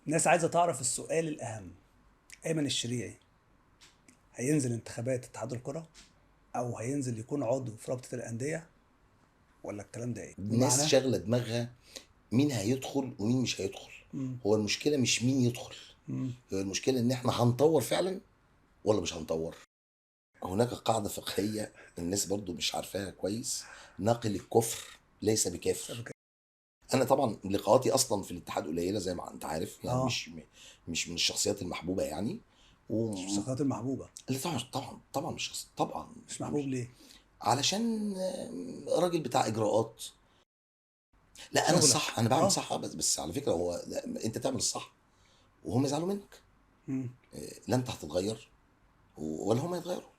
الناس عايزه تعرف السؤال الاهم: ايمن الشريعي هينزل انتخابات اتحاد الكره او هينزل يكون عضو في رابطه الاندية ولا الكلام ده ايه؟ الناس بمعنى شاغله دماغها مين هيدخل ومين مش هيدخل. هو المشكلة مش مين يدخل، هو المشكلة ان احنا هنطور فعلا ولا مش هنطور. هناك قاعدة فقهية الناس برضو مش عارفاها كويس: ناقل الكفر ليس بكافر. انا طبعا لقاءاتي اصلا في الاتحاد قليله زي ما انت عارف، يعني مش من الشخصيات المحبوبة يعني. مش من الشخصيات المحبوبة؟ لا طبعا طبعا طبعا مش شخص، طبعا مش محبوب. ليه؟ علشان راجل بتاع اجراءات. لا انا شغلك. الصح، انا بعمل صح، بس على فكرة هو انت تعمل الصح وهم يزعلوا منك. لا انت هتتغير ولا هم يتغيروا.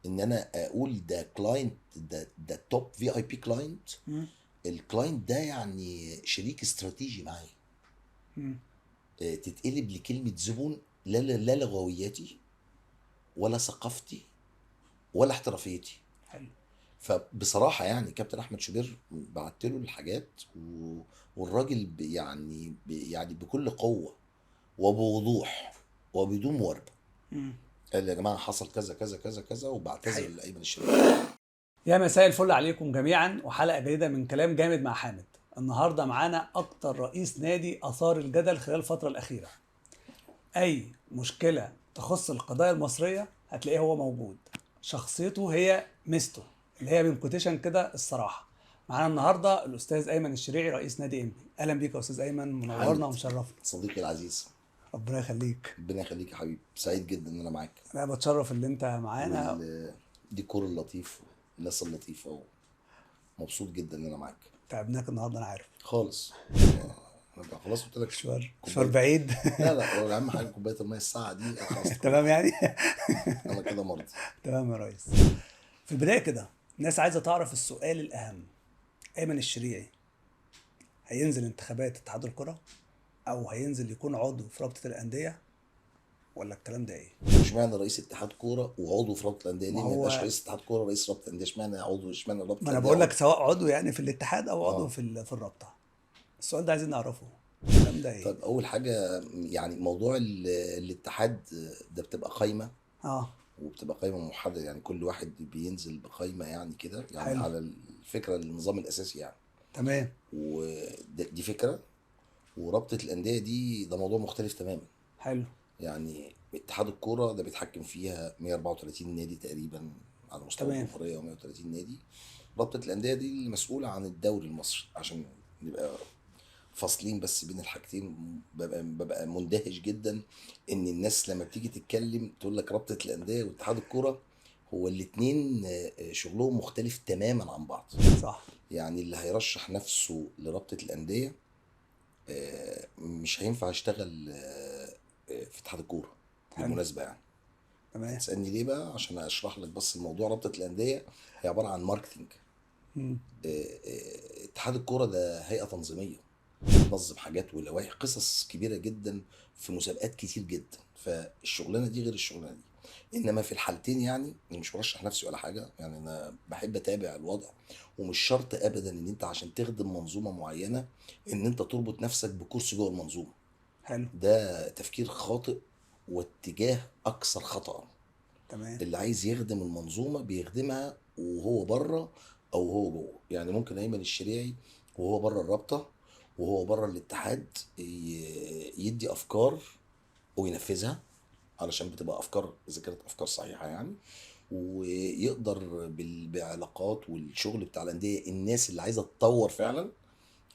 ان انا اقول ده client، ده top VIP client. ال client ده يعني شريك استراتيجي معايا. تتقلب لكلمة زبون لا لا لغوياتي ولا ثقافتي ولا احترافيتي. حلو. فبصراحة يعني كابتن احمد شوبير بعت له الحاجات والراجل يعني بكل قوة وبوضوح وبدون مواربه قال يا جماعة حصل كذا كذا كذا كذا، وبعتذر لايمن الشريعي. يا مساء الفل عليكم جميعا، وحلقه جديدة من كلام جامد مع حامد. النهارده معانا اكتر رئيس نادي اثار الجدل خلال الفترة الاخيرة. اي مشكلة تخص القضايا المصرية هتلاقيه هو موجود. شخصيته هي ميزته اللي هي بين quotation كده الصراحة. معانا النهارده الاستاذ ايمن الشريعي رئيس نادي انبي. اهلا بيك يا استاذ ايمن، منورنا ومشرفنا. صديقي العزيز، ربنا يخليك. ربنا يخليك يا حبيبي، سعيد جدا ان انا معاك. انا بتشرف ان انت معانا. الديكور اللطيف، الناس اللطيفة، ومبسوط جدا ان انا معاك. تعبناك النهارده انا عارف. خالص. انا خلاص قلت لك مشوار بعيد. لا لا، هو اهم حاجة كوباية المية الساعة دي خلاص. تمام يعني. انا كده مرضي. تمام يا ريس. في البداية كده الناس عايزه تعرف السؤال الاهم: ايمن الشريعي هينزل انتخابات اتحاد الكره او هينزل يكون عضو في رابطه الاندية ولا الكلام ده ايه؟ اشمعنى رئيس اتحاد كورة وعضو في رابطه الاندية؟ ليه ما يبقاش رئيس اتحاد كورة ورئيس رابطه الاندية؟ اشمعنى عضو؟ اشمعنى رابطه؟ ما انا بقول لك سواء عضو يعني في الاتحاد او عضو في الرابطة. السؤال ده عايزين نعرفه، الكلام ده ايه؟ طيب اول حاجة يعني موضوع الاتحاد ده بتبقى قايمة، وبتبقى قايمة موحدة، يعني كل واحد بينزل بقايمه يعني كده، يعني حلو. على الفكرة النظام الاساسي يعني. تمام. ودي فكرة، ورابطه الاندية دي ده موضوع مختلف تماما. حلو. يعني اتحاد الكورة ده بيتحكم فيها 134 نادي تقريبا على مستوى الجمهورية، و130 نادي. رابطه الاندية دي اللي مسؤولة عن الدوري المصري، عشان نبقى فاصلين بس بين الحاجتين. ببقى مندهش جدا ان الناس لما بتيجي تتكلم تقول لك رابطه الاندية واتحاد الكورة، هو الاثنين شغلهم مختلف تماما عن بعض. صح. يعني اللي هيرشح نفسه لرابطه الاندية مش هينفع يشتغل في اتحاد الكورة بالمناسبة يعني. تمام. تسالني ليه بقى؟ عشان اشرح لك بس الموضوع. رابطه الاندية هي عبارة عن marketing. اتحاد الكورة ده هيئة تنظيميه بتنظم حاجات ولوائح، قصص كبيرة جدا في مسابقات كتير جدا، فالشغلانه دي غير الشغلانة دي. انما في الحالتين يعني انا مش برشح نفسي ولا حاجة، يعني انا بحب اتابع الوضع، ومش شرط ابدا ان انت عشان تخدم منظومة معينة ان انت تربط نفسك بكرسي جوه المنظومة. حلو. ده تفكير خاطئ واتجاه اكثر خطأ. تمام. اللي عايز يخدم المنظومة بيخدمها وهو بره او هو جوه. يعني ممكن ايمن الشريعي وهو بره الرابطة وهو بره الاتحاد يدي افكار وينفذها، علشان بتبقى افكار اذا كانت افكار صحيحه يعني، ويقدر بعلاقات والشغل بتاع الاندية. الناس اللي عايزه تطور فعلا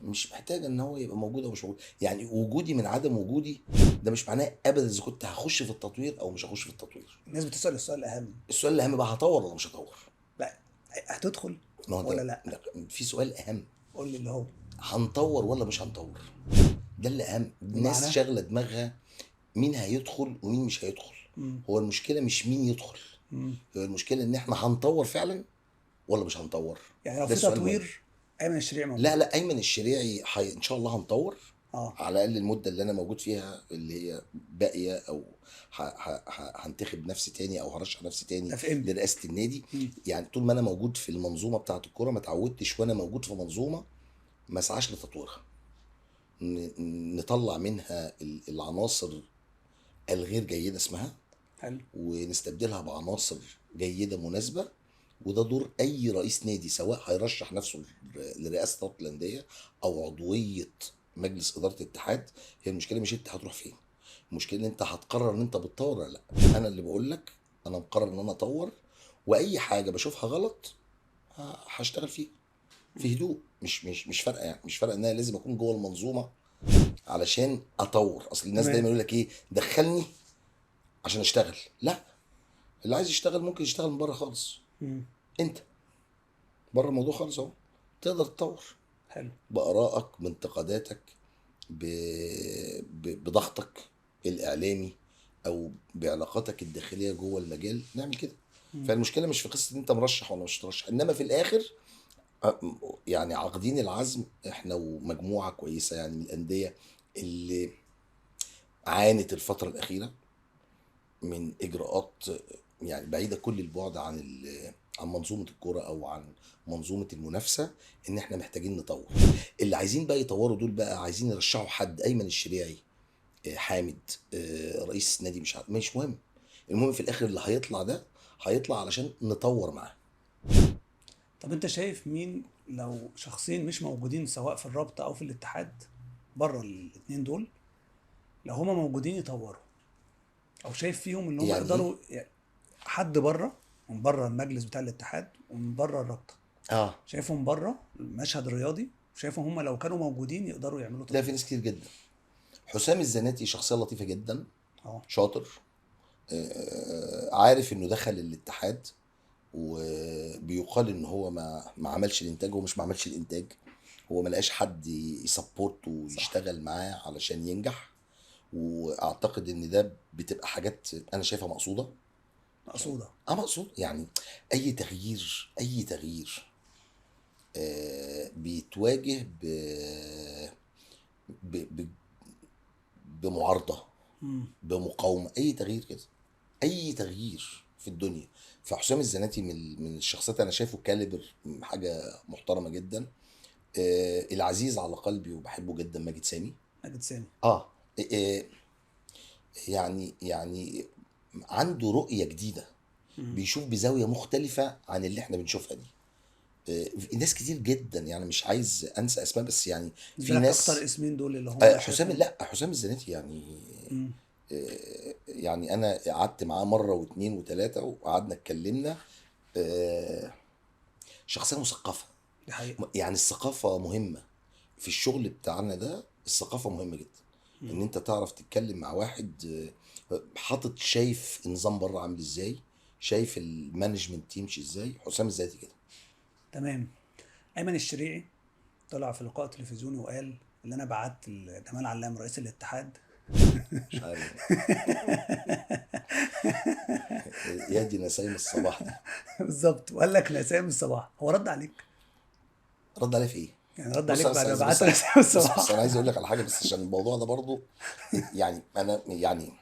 مش محتاجه ان هو يبقى موجود او مش موجود. يعني وجودي من عدم وجودي ده مش معناه ابدا اذا كنت هخش في التطوير او مش هخش في التطوير. الناس بتسال السؤال الاهم. السؤال الاهم بقى، هطور ولا مش هطور؟ لا هتدخل ولا لا؟ في سؤال اهم. قول لي اللي هو هنطور ولا مش هنطور؟ ده اللي اهم. الناس شاغله دماغها مين هيدخل ومين مش هيدخل. هو المشكلة مش مين يدخل، هو المشكلة ان احنا هنطور فعلا ولا مش هنطور. يعني لو في تطوير ايمن الشريعي موجود. لا لا، ايمن الشريعي ان شاء الله هنطور. على الاقل المدة اللي انا موجود فيها اللي هي باقية، او هنتخب نفسي تاني او هرشح نفسي تاني لرئاسة النادي. يعني طول ما انا موجود في المنظومة بتاعه الكورة، ما اتعودتش وانا موجود في منظومة ما اسعاش لتطويرها. نطلع منها العناصر الغير جيدة اسمها. حلو. ونستبدلها بعناصر جيدة مناسبة. وده دور اي رئيس نادي، سواء هيرشح نفسه لرئاسة رابطه الاندية او عضوية مجلس ادارة الاتحاد. هي المشكلة مش انت هتروح فين، المشكلة ان انت هتقرر ان انت بتطور ولا لا. انا اللي بقول لك انا مقرر ان انا اطور، واي حاجة بشوفها غلط هشتغل فيها في هدوء. مش فارقه يعني، مش فارقه ان انا لازم اكون جوه المنظومة علشان اطور. اصل الناس دايما يقول لك ايه، دخلني عشان اشتغل. لا، اللي عايز يشتغل ممكن يشتغل من بره خالص. انت بره الموضوع خالص اهو، تقدر تطور. حلو. بارائك، بانتقاداتك، بضغطك الاعلامي او بعلاقاتك الداخلية جوه المجال، نعمل كده. فالمشكلة مش في قصة ان انت مرشح ولا مش مرشح، انما في الاخر يعني عاقدين العزم احنا ومجموعة كويسة يعني من الاندية اللي عانت الفترة الاخيرة من اجراءات يعني بعيدة كل البعد عن منظومة الكورة او عن منظومة المنافسة، ان احنا محتاجين نطور. اللي عايزين بقى يطوروا دول بقى عايزين يرشحوا حد، ايمن الشريعي، حامد، رئيس نادي، مش عارف، مش مهم. المهم في الاخر اللي هيطلع ده هيطلع علشان نطور معاه. طب انت شايف مين لو شخصين مش موجودين سواء في الرابطة او في الاتحاد، بره الاثنين دول، لو هما موجودين يطوروا، او شايف فيهم ان هم يعني يقدروا؟ حد بره، من بره المجلس بتاع الاتحاد ومن بره الرابطة، شايفهم بره المشهد الرياضي، وشايفهم هم لو كانوا موجودين يقدروا يعملوا تطوير. لا، في ناس كتير جدا. حسام الزناتي شخصية لطيفة جدا، شاطر، عارف انه دخل الاتحاد وبيقال ان هو ما عملش الانتاج. هو مش ما عملش الانتاج، هو ما لقاش حد يسبورت ويشتغل معاه علشان ينجح. واعتقد ان ده بتبقى حاجات انا شايفها مقصوده. مقصود يعني. اي تغيير، اي تغيير بيتواجه ب بمعارضه، بمقاومه. اي تغيير كده، اي تغيير في الدنيا. فحسام الزناتي من الشخصيات انا شايفه كاليبر، حاجة محترمه جدا. العزيز على قلبي وبحبه جدا ماجد سامي. ماجد سامي يعني عنده رؤية جديدة، بيشوف بزاوية مختلفة عن اللي احنا بنشوفها دي. ناس كتير جدا يعني، مش عايز انسى اسماء، بس يعني في ناس. اكتر اسمين دول اللي هم حسام. لا، حسام الزناتي يعني يعني انا قعدت معاه مرة واثنين وثلاثة وقعدنا اتكلمنا. شخصية مثقفة يعني. الثقافة مهمة في الشغل بتاعنا ده، الثقافة مهمة جدا. ان انت تعرف تتكلم مع واحد حاطط، شايف النظام بره عامل ازاي، شايف ال management يمشي ازاي. حسام الزناتي كده. تمام. ايمن الشريعي طلع في لقاء تلفزيوني وقال ان انا بعت جمال علام رئيس الاتحاد، مش عارف يا دي نسايم الصباح دي بالظبط، وقال لك نسايم الصباح. هو رد عليك؟ رد عليه في ايه؟ يعني رد عليك بعد ما بعت نسايم الصباح؟ بس انا عايز اقول لك على حاجة، بس عشان الموضوع ده برضو يعني انا يعني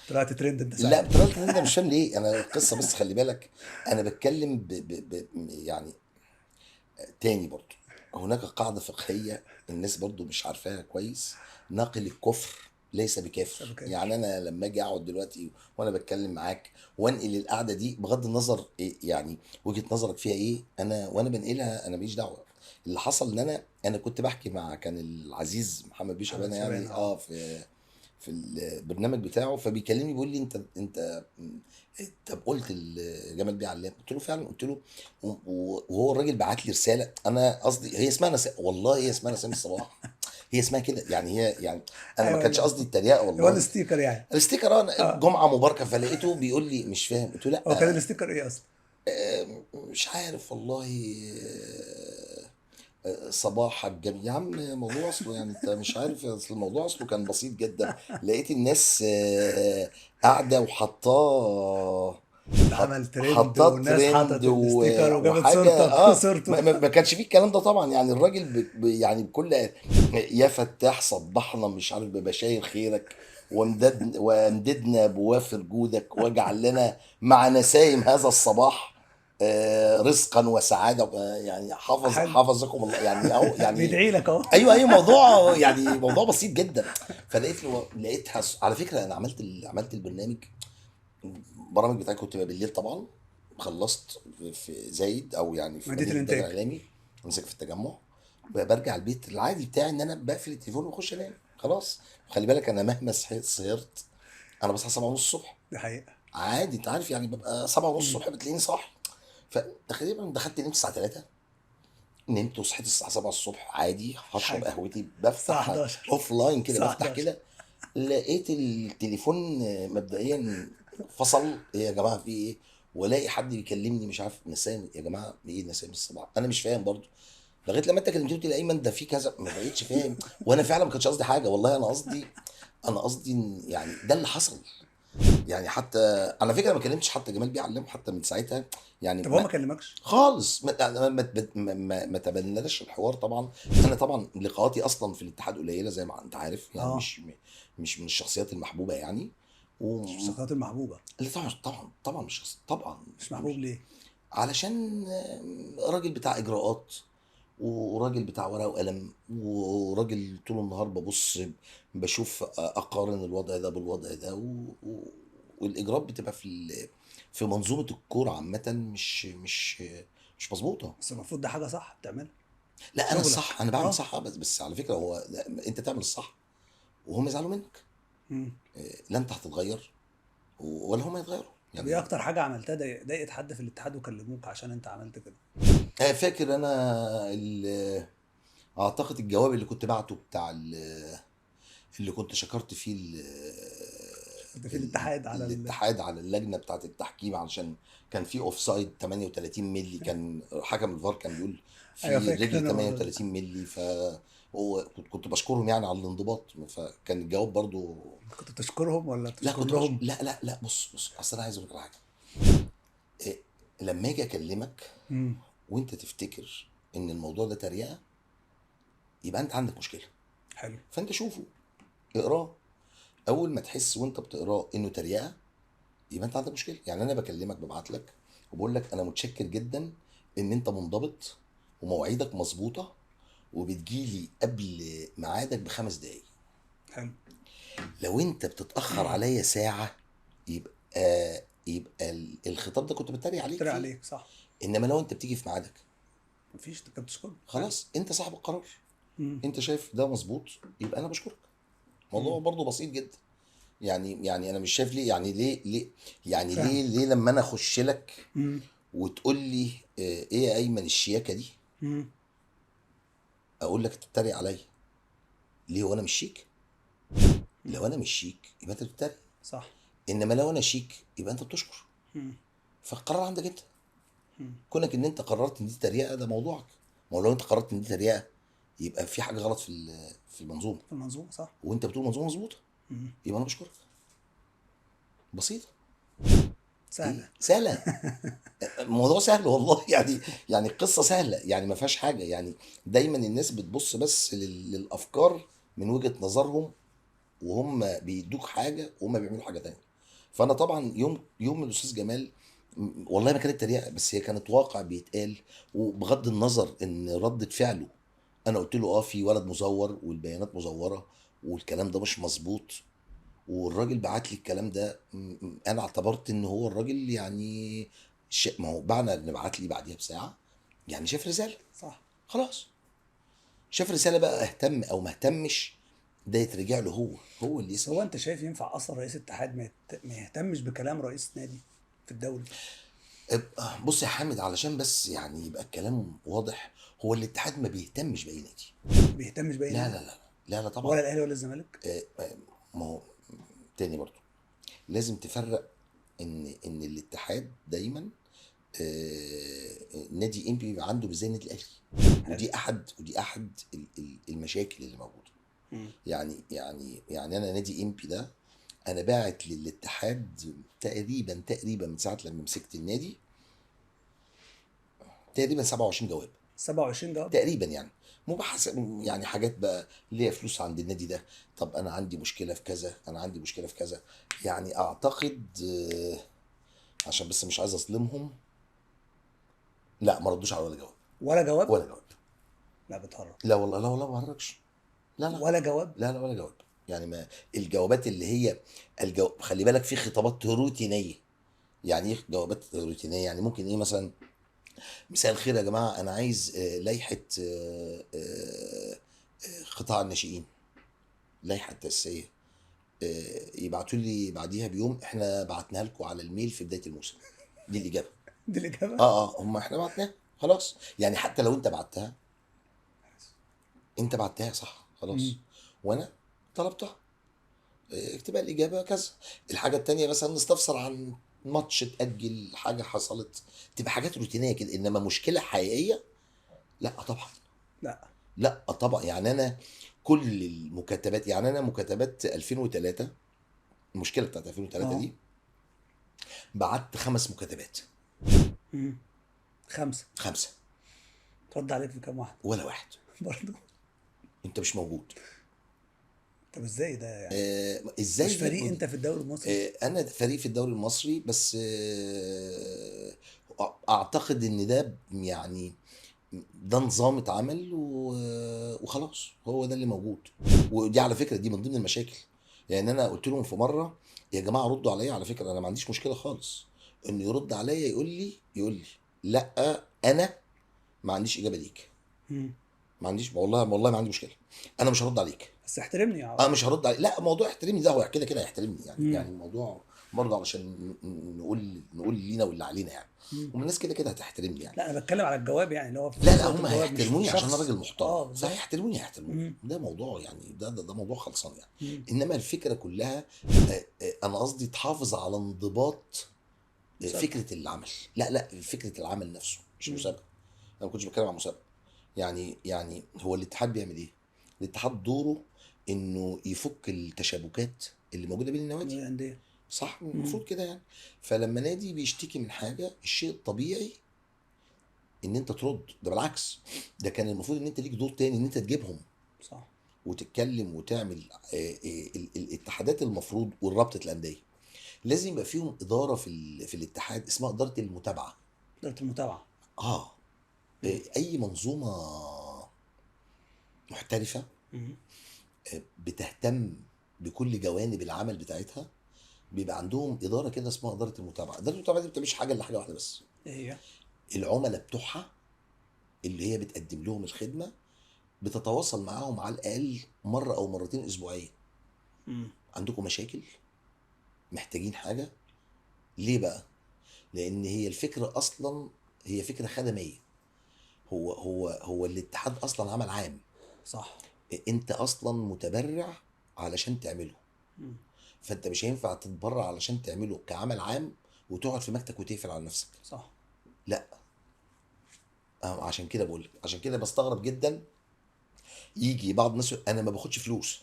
طلعت ترند انت. لا طلعت ترند مش فاهم ليه انا القصة، بس خلي بالك انا بتكلم ب ب ب يعني تاني برضو هناك قاعدة فقهية الناس برضو مش عارفاها كويس، ناقل الكفر ليس بكافر. يعني انا لما اجي اقعد دلوقتي وانا بتكلم معاك وانقل القعدة دي، بغض النظر إيه يعني وجهه نظرك فيها ايه، انا وانا بنقلها انا ماليش دعوه. اللي حصل ان انا كنت بحكي مع كان العزيز محمد بيه شعبان يعني في البرنامج بتاعه، فبيكلمني بيقول لي انت طب قلت لجمال بيه علام؟ قلت له فعلا، قلت له، وهو الراجل بعت لي رسالة، انا قصدي هي اسمها والله هي اسمها نسيم الصباح، هي اسمها كده يعني، هي يعني انا ما كانش قصدي التريقه والله، هو ال sticker يعني، ال sticker جمعه مباركة. فلقيته بيقول لي مش فاهم، قلت له لا. هو كان ال sticker ايه اصلا؟ مش عارف والله، صباحك جميل يا عم. موضوع اصله يعني انت مش عارف، اصل الموضوع اصله كان بسيط جدا. لقيت الناس قاعدة وحطاه، عمل ترند، والناس حطت ال sticker وجابت صورته صورته. ما كانش فيه الكلام ده طبعا يعني. الراجل يعني بكل يا فتاح صبحنا مش عارف ببشاير خيرك، وامددنا بوافر جودك، واجعل لنا مع نسايم هذا الصباح. رزقا وسعادة، يعني حفظكم الله يعني، اهو يعني بيدعي لك اهو. ايوه موضوع يعني موضوع بسيط جدا. فلقيتها على فكرة انا عملت البرنامج، البرامج بتاعي كنت بالليل طبعا، خلصت في زايد او يعني في مدينة الانتاج الاعلامي، امسك في التجمع، برجع البيت العادي بتاعي ان انا بقفل التليفون واخش انام خلاص. خلي بالك انا مهما صحيت سهرت انا بصحى 7:30 الصبح، دي حقيقة عادي انت عارف يعني، ببقى 7:30 الصبح بتلاقيني صاحي. فتقريبا دخلت نمت الساعة 3، نمت وصحيت الساعة 7 الصبح عادي، هشرب قهوتي، بفتح offline كده، بفتح كده لقيت التليفون مبدئيا فصل. ايه يا جماعة في ايه؟ والاقي حد بيكلمني مش عارف نسام، يا جماعة ايه نسام الصباح؟ انا مش فاهم برضو، لغاية لما انت كلمتني قلت لي ايمن ده في كذا، ما بقيتش فاهم. وانا فعلا ما كانش قصدي حاجة والله، انا قصدي يعني ده اللي حصل يعني. حتى على فكرة ما كلمتش حتى جمال بيعلم حتى من ساعتها يعني. طب هو ما كلمكش خالص؟ ما تبناش الحوار طبعا. انا طبعا لقاءاتي اصلا في الاتحاد قليله زي ما انت عارف يعني، مش من الشخصيات المحبوبة يعني. مش من الشخصيات المحبوبة؟ لا طبعا طبعا طبعا مش طبعا مش محبوب. ليه؟ علشان راجل بتاع اجراءات، وراجل بتاع ورقة وقلم، وراجل طول النهار ببص بشوف اقارن الوضع ده بالوضع ده، والاجراءات بتبقى في منظومة الكورة عامة مش مش مش مظبوطة. بس المفروض ده حاجة صح بتعملها. لا انا صح، انا بعمل صح، بس على فكرة هو انت تعمل الصح وهم يزعلوا منك. لا انت هتتغير ولا هم يتغيروا. طب ايه اكتر حاجة عملتها ضايقت حد في الاتحاد وكلموك عشان انت عملت كده؟ فاكر انا اعتقد الجواب اللي كنت بعته بتاع اللي كنت شكرت فيه في الاتحاد على الاتحاد على اللجنة بتاعه التحكيم، علشان كان في offside 38 مللي، كان حكم الفار كان بيقول في رجل 38 مللي، ف كنت بشكرهم يعني على الانضباط. فكان الجواب برضو كنت بتشكرهم ولا بتشكر لهم؟ لا لا لا بص اصل انا عايز اقول لك على حاجة. إيه، لما اجي اكلمك وانت تفتكر ان الموضوع ده تريقه، يبقى انت عندك مشكلة. حلو. فانت شوفه، اقراه، اول ما تحس وانت بتقراه انه تريقه يبقى انت عندك مشكلة. يعني انا بكلمك ببعت لك وبقول لك انا متشكر جدا ان انت منضبط ومواعيدك مظبوطة وبتجيلي قبل ميعادك ب5 دقايق. حلو. لو انت بتتاخر عليا ساعة يبقى الخطاب ده كنت بتريق عليك. بتريق عليك، صح. انما لو انت بتيجي في ميعادك مفيش، انت بتشكر خلاص، انت صاحب القرار. انت شايف ده مظبوط يبقى انا بشكرك. الموضوع برضو بسيط جدا يعني. انا مش شايف ليه يعني، ليه يعني ليه لما انا اخش لك وتقول لي ايه يا ايمن الشياكه دي، اقول لك تتريق عليا ليه وانا مش شيك؟ لو انا مش شيك يبقى انت بتتريق، صح. انما لو انا شيك يبقى انت بتشكر. فالقرار عندك انت. كونك ان انت قررت ان دي تريقه ده موضوعك. ما هو لو انت قررت ان دي تريقه يبقى في حاجة غلط في المنظومة. في المنظومة، صح. وانت بتقول منظومة مظبوطة، يبقى انا بشكرك. بسيطة، سهلة. سهلة. الموضوع سهل والله يعني القصة سهلة يعني، ما فيهاش حاجة يعني. دايما الناس بتبص بس للافكار من وجهه نظرهم، وهم بيدوك حاجة وهم بيعملوا حاجة تانية. فانا طبعا يوم الاستاذ جمال والله ما كانت تريقه، بس هي كانت واقع بيتقال. وبغض النظر ان ردة فعله، انا قلت له في ولد مزور والبيانات مزوره والكلام ده مش مظبوط، والراجل بعت لي الكلام ده، انا اعتبرت ان هو الراجل يعني ما هو بعنا نبعت لي بعديها بساعة يعني شاف رسالة، صح، خلاص شاف رسالة بقى، اهتم او ما اهتمش ده يترجع له، هو اللي يسأل. هو انت شايف ينفع اصلا رئيس اتحاد ما يهتمش بكلام رئيس نادي في الدوري؟ بص يا حامد، علشان بس يعني يبقى الكلام واضح، هو الاتحاد ما بيهتمش باي نادي. ما بيهتمش باي نادي؟ لا لا لا لا لا طبعا، ولا الاهلي ولا الزمالك. ما هو تاني برضو لازم تفرق ان الاتحاد دايما نادي انبي بيبقى عنده مش زي النادي الاهلي، ودي احد المشاكل اللي موجودة. يعني يعني يعني انا نادي انبي ده انا باعت للاتحاد تقريبا من ساعة لما مسكت النادي تقريبا 27 جواب. 27 جواب تقريبا يعني، مباحث يعني، حاجات بقى ليا فلوس عند النادي ده، طب انا عندي مشكلة في كذا، انا عندي مشكلة في كذا. يعني اعتقد عشان بس مش عايز اظلمهم، لا ما ردوش على ولا جواب. ولا جواب؟ ولا جواب. لا بتهرج. لا والله، لا والله ما بهرجش. لا لا ولا جواب؟ لا لا ولا جواب. يعني ما الجوابات اللي هي خلي بالك في خطابات روتينيه. يعني ايه جوابات روتينيه؟ يعني ممكن ايه مثلا، مساء الخير يا جماعة انا عايز لائحة قطاع الناشئين، لائحة التاسيسية، يبعتوا لي بعديها بيوم احنا بعتناها لكم على ال mail في بداية الموسم. دي الاجابة. دي الاجابة؟ هم احنا بعتناها خلاص. يعني حتى لو انت بعتها، انت بعتها صح خلاص. وانا طلبتها، اكتبها الاجابة كذا. الحاجة الثانية مثلا نستفسر عن ماتش اتاجل، حاجة حصلت، تبقى حاجات روتينيه كده. انما مشكلة حقيقية لا طبعا. لا لا طبعا. يعني انا كل المكاتبات، يعني انا مكاتبات 2003، المشكلة بتاعت 2003 دي بعت 5 مكاتبات. 5 ترد عليك في كام واحدة؟ ولا واحد برضه. انت مش موجود. طب ازاي ده يعني؟ ازاي مش فريق انت في الدوري المصري؟ انا فريق في الدوري المصري، بس اعتقد ان ده يعني ده نظام اتعمل وخلاص، هو ده اللي موجود. ودي على فكرة دي من ضمن المشاكل. يعني انا قلت لهم في مرة يا جماعة ردوا عليا، على فكرة انا ما عنديش مشكلة خالص انه يرد عليا يقول لي لا انا ما عنديش اجابه ليك. ما عنديش والله ما عندي مشكلة، انا مش هرد عليك، بس احترمني يا عم. مش هرد عليك. لا موضوع احترمني ده هو كده كده هيحترمني يعني. يعني الموضوع برضه علشان نقول لينا واللي علينا يعني. والناس كده كده هتحترمني يعني. لا انا بتكلم على الجواب يعني اللي هو لا لا هم هيحترموني عشان انا راجل محترم. صحيح هيحترموني. ده موضوع يعني ده موضوع خلصان يعني. انما الفكرة كلها انا قصدي تحافظ على انضباط فكرة العمل. لا فكرة العمل نفسه، مش مسابقة. انا ما كنتش بتكلم عن مسابقة. يعني هو الاتحاد بيعمل ايه؟ الاتحاد دوره انه يفك التشابكات اللي موجودة بين النوادي، صح؟ المفروض كده يعني. فلما نادي بيشتكي من حاجة، الشيء الطبيعي ان انت ترد. ده بالعكس، ده كان المفروض ان انت ليك دور تاني، ان انت تجيبهم صح وتتكلم وتعمل. الاتحادات المفروض والرابطه الاندية لازم يبقى فيهم ادارة في الاتحاد اسمها ادارة المتابعة. ادارة المتابعة اي منظومة محترفه بتهتم بكل جوانب العمل بتاعتها بيبقى عندهم ادارة كده اسمها ادارة المتابعة. ادارة المتابعة دي ما بتعملش حاجة الا حاجة واحدة بس، ايه هي؟ العملاء بتوعها اللي هي بتقدم لهم الخدمة بتتواصل معاهم على الاقل مرة او مرتين اسبوعيا. عندكم مشاكل، محتاجين حاجة. ليه بقى؟ لان هي الفكرة اصلا هي فكرة خدميه. هو هو هو الاتحاد اصلا عمل عام، صح؟ انت اصلا متبرع علشان تعمله. فانت مش هينفع تتبرع علشان تعمله كعمل عام وتقعد في مكتب وتقفل على نفسك، صح؟ لا. عشان كده بقول لك، عشان كده بستغرب جدا يجي بعض الناس انا ما باخدش فلوس.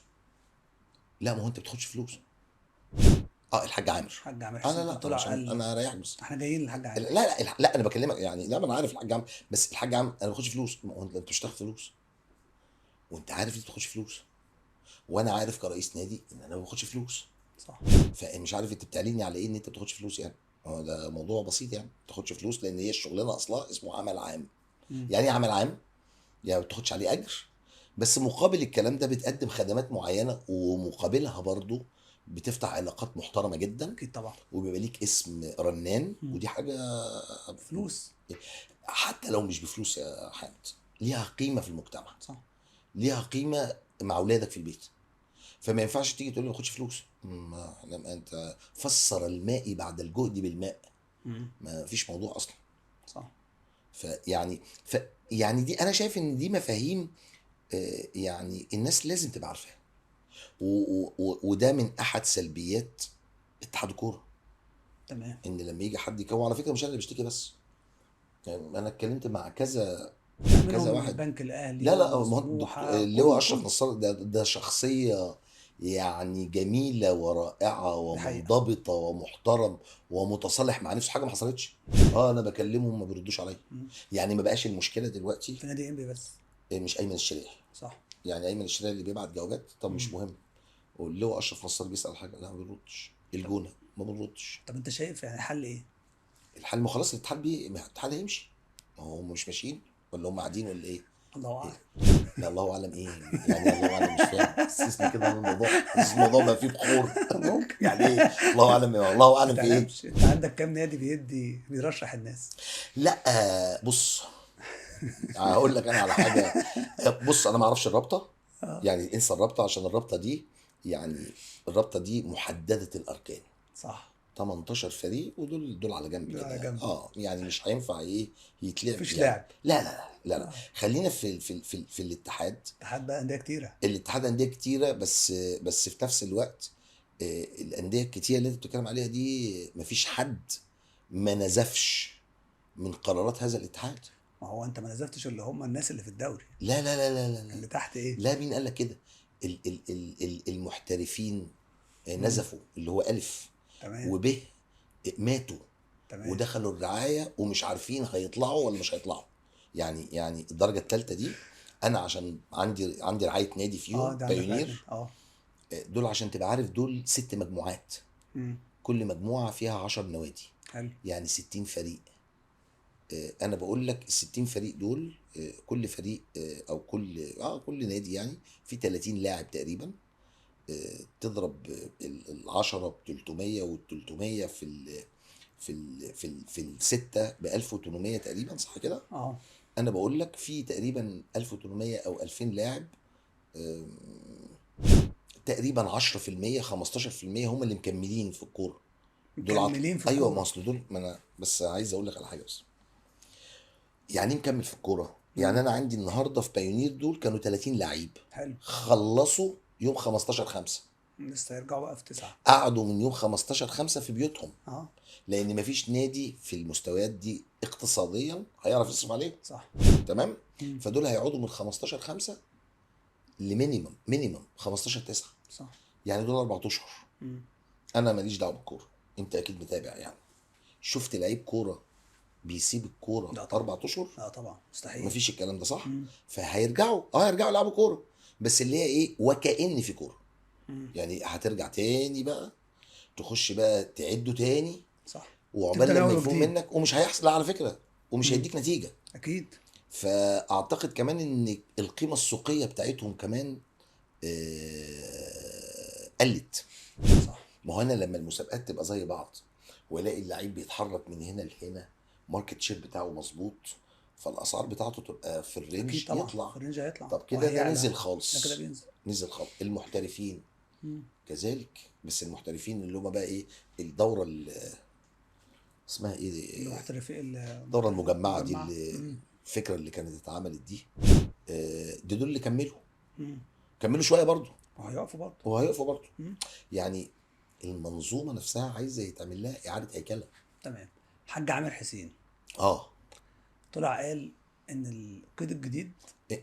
لا، ما هو انت بتاخدش فلوس. الحاج عامر، الحاج عامر انا لا طلع قال انا هريحك، بس احنا جايين للحاج عامر. لا لا لا انا بكلمك يعني. لا ما انا عارف الحاج عامر، بس الحاج عامر انا ما باخدش فلوس. ما هو انت مش هتاخد فلوس، وانت عارف انت بتاخدش فلوس، وانا عارف كرئيس نادي ان انا ما باخدش فلوس، صح؟ فمش عارف انت بتعلني على ايه ان انت ما بتاخدش فلوس يعني. هو ده موضوع بسيط يعني، ما بتاخدش فلوس لان هي الشغلانة اصلا اسمه عمل عام. يعني ايه عمل عام؟ يعني ما بتاخدش عليه اجر، بس مقابل الكلام ده بتقدم خدمات معينة، ومقابلها برضو بتفتح علاقات محترمه جدا، اكيد طبعا، وبيبقى ليك اسم رنان. ودي حاجة فلوس، حتى لو مش بفلوس يا حامد، ليها قيمة في المجتمع، صح؟ ليها قيمة مع اولادك في البيت. فما ينفعش تيجي تقول لي ما باخدش فلوس. ما انت فسر الماء بعد الجهد بالماء. ما فيش موضوع اصلا، صح؟ فيعني يعني دي انا شايف ان دي مفاهيم يعني الناس لازم تبقى عارفاها. وده من احد سلبيات اتحاد الكورة، تمام؟ ان لما يجي حد يكون، على فكرة مش انا اللي بشتكي بس، يعني انا اتكلمت مع كذا كذا واحد، البنك الاهلي، لا لا اللي هو اشرف نصار ده شخصية يعني جميلة ورائعة ومنضبطه ومحترم ومتصالح مع نفسه، حاجة ما حصلتش. انا بكلمهم ما بيردوش عليا. يعني ما بقاش المشكلة دلوقتي في نادي انبي بس، مش ايمن الشريعي، صح؟ يعني ايمن الشريعي اللي بيبعت جوابات، طب مش مهم، واللي هو اشرف نصار بيسال حاجة، لا ما بيردش، الجونه ما بيردش. طب انت شايف يعني الحل ايه؟ الحل ما خلاص الاتحاد الاتحاد هيمشي. ما هو هم مش ماشيين ولا هم قاعدين ولا ايه؟ الله اعلم. لا الله اعلم ايه يعني؟ الله اعلم مش فاهم. حسسني كده ان الموضوع، حسس الموضوع بقى فيه بخور. ممكن. يعني ايه الله اعلم؟ الله اعلم في ايه؟ انت عندك كام نادي بيدي بيرشح الناس؟ لا بص هقول لك انا على حاجة. بص انا ما اعرفش الرابطة، يعني انسى الرابطة، عشان الرابطة دي يعني الرابطة دي محددة الاركان. صح. 18 فريق، ودول دول على جنب كده. على جنب. يعني مش هينفع ايه يتلعب، مفيش يعني. لعب. لا لا لا لا. خلينا في في في, في الاتحاد. الاتحاد بقى اندية كتيرة. الاتحاد اندية كتيرة، بس في نفس الوقت الاندية الكتيرة اللي انت بتتكلم عليها دي مفيش حد ما نزفش من قرارات هذا الاتحاد. ما هو انت ما نزفتش اللي هم الناس اللي في الدوري. لا لا لا لا لا, لا. اللي تحت ايه؟ لا مين قال لك كده؟ المحترفين نزفوا، اللي هو ألف. تمام. وب ماتوا. تمام. ودخلوا الرعاية ومش عارفين هيطلعوا ولا مش هيطلعوا. يعني الدرجة الثالثة دي انا عشان عندي رعاية نادي فيهم بايونير. دول عشان تبقى عارف دول 6 مجموعات. كل مجموعة فيها 10 نوادي. حلو. يعني 60 فريق. انا بقول لك 60 فريق دول، كل فريق او كل نادي يعني في 30 لاعب تقريبا. تضرب ال10 ب 300 وال 300 في ال في ال في ال في الستة ب 1800 تقريبا، صح كده؟ انا بقول لك في تقريبا 1800 او 2000 لاعب، تقريبا 10% 15% هم اللي مكملين في الكورة. دول مكملين في الكورة. ايوه، ما اصل دول، ما انا بس عايز اقول لك على حاجة بس. يعني ايه مكمل في الكورة؟ يعني انا عندي النهارده في بايونير دول كانوا 30 لعيب. حلو. خلصوا يوم 15/5. لسه هيرجعوا بقى في 9. قعدوا من يوم 15/5 في بيوتهم. لان مفيش نادي في المستويات دي اقتصاديا هيعرف يصرف عليهم. صح. تمام. فدول هيقعدوا من 15/5 ل minimum 15/9. صح. يعني دول 4 اشهر. انا ماليش دعوه بالكورة، انت اكيد متابع يعني. شفت لعيب كورة بيسيب الكورة 4 اشهر؟ لا طبعا مستحيل، مفيش الكلام ده. صح. فهيرجعوا هيرجعوا يلعبوا كورة، بس اللي هي ايه، وكأن في كورة. يعني هترجع تاني بقى تخش بقى تعده تاني. صح. وعقبال لما يفوق منك، ومش هيحصل على فكرة، ومش هيديك نتيجة اكيد. فاعتقد كمان ان القيمة السوقية بتاعتهم كمان قلت. صح. ما هو انا لما المسابقات تبقى زي بعض والاقي اللعيب بيتحرك من هنا لهنا، market share بتاعه مظبوط، فالاسعار بتاعته تبقى في ال range، يطلع في ال range هيطلع. طب كده ده نزل خالص، ده كده بينزل، نزل خالص. المحترفين كذلك، بس المحترفين اللي هم بقى ايه، الدورة اللي اسمها ايه دي، المحترفين، الدورة المجمعة دي، اللي الفكرة اللي كانت اتعملت دي، دي دول اللي كملوا كملوا شوية برضو، وهيقفوا برضو. يعني المنظومة نفسها عايزه يتعمل لها اعاده هيكله. تمام. حاج عامر حسين طلع قال ان القيد الجديد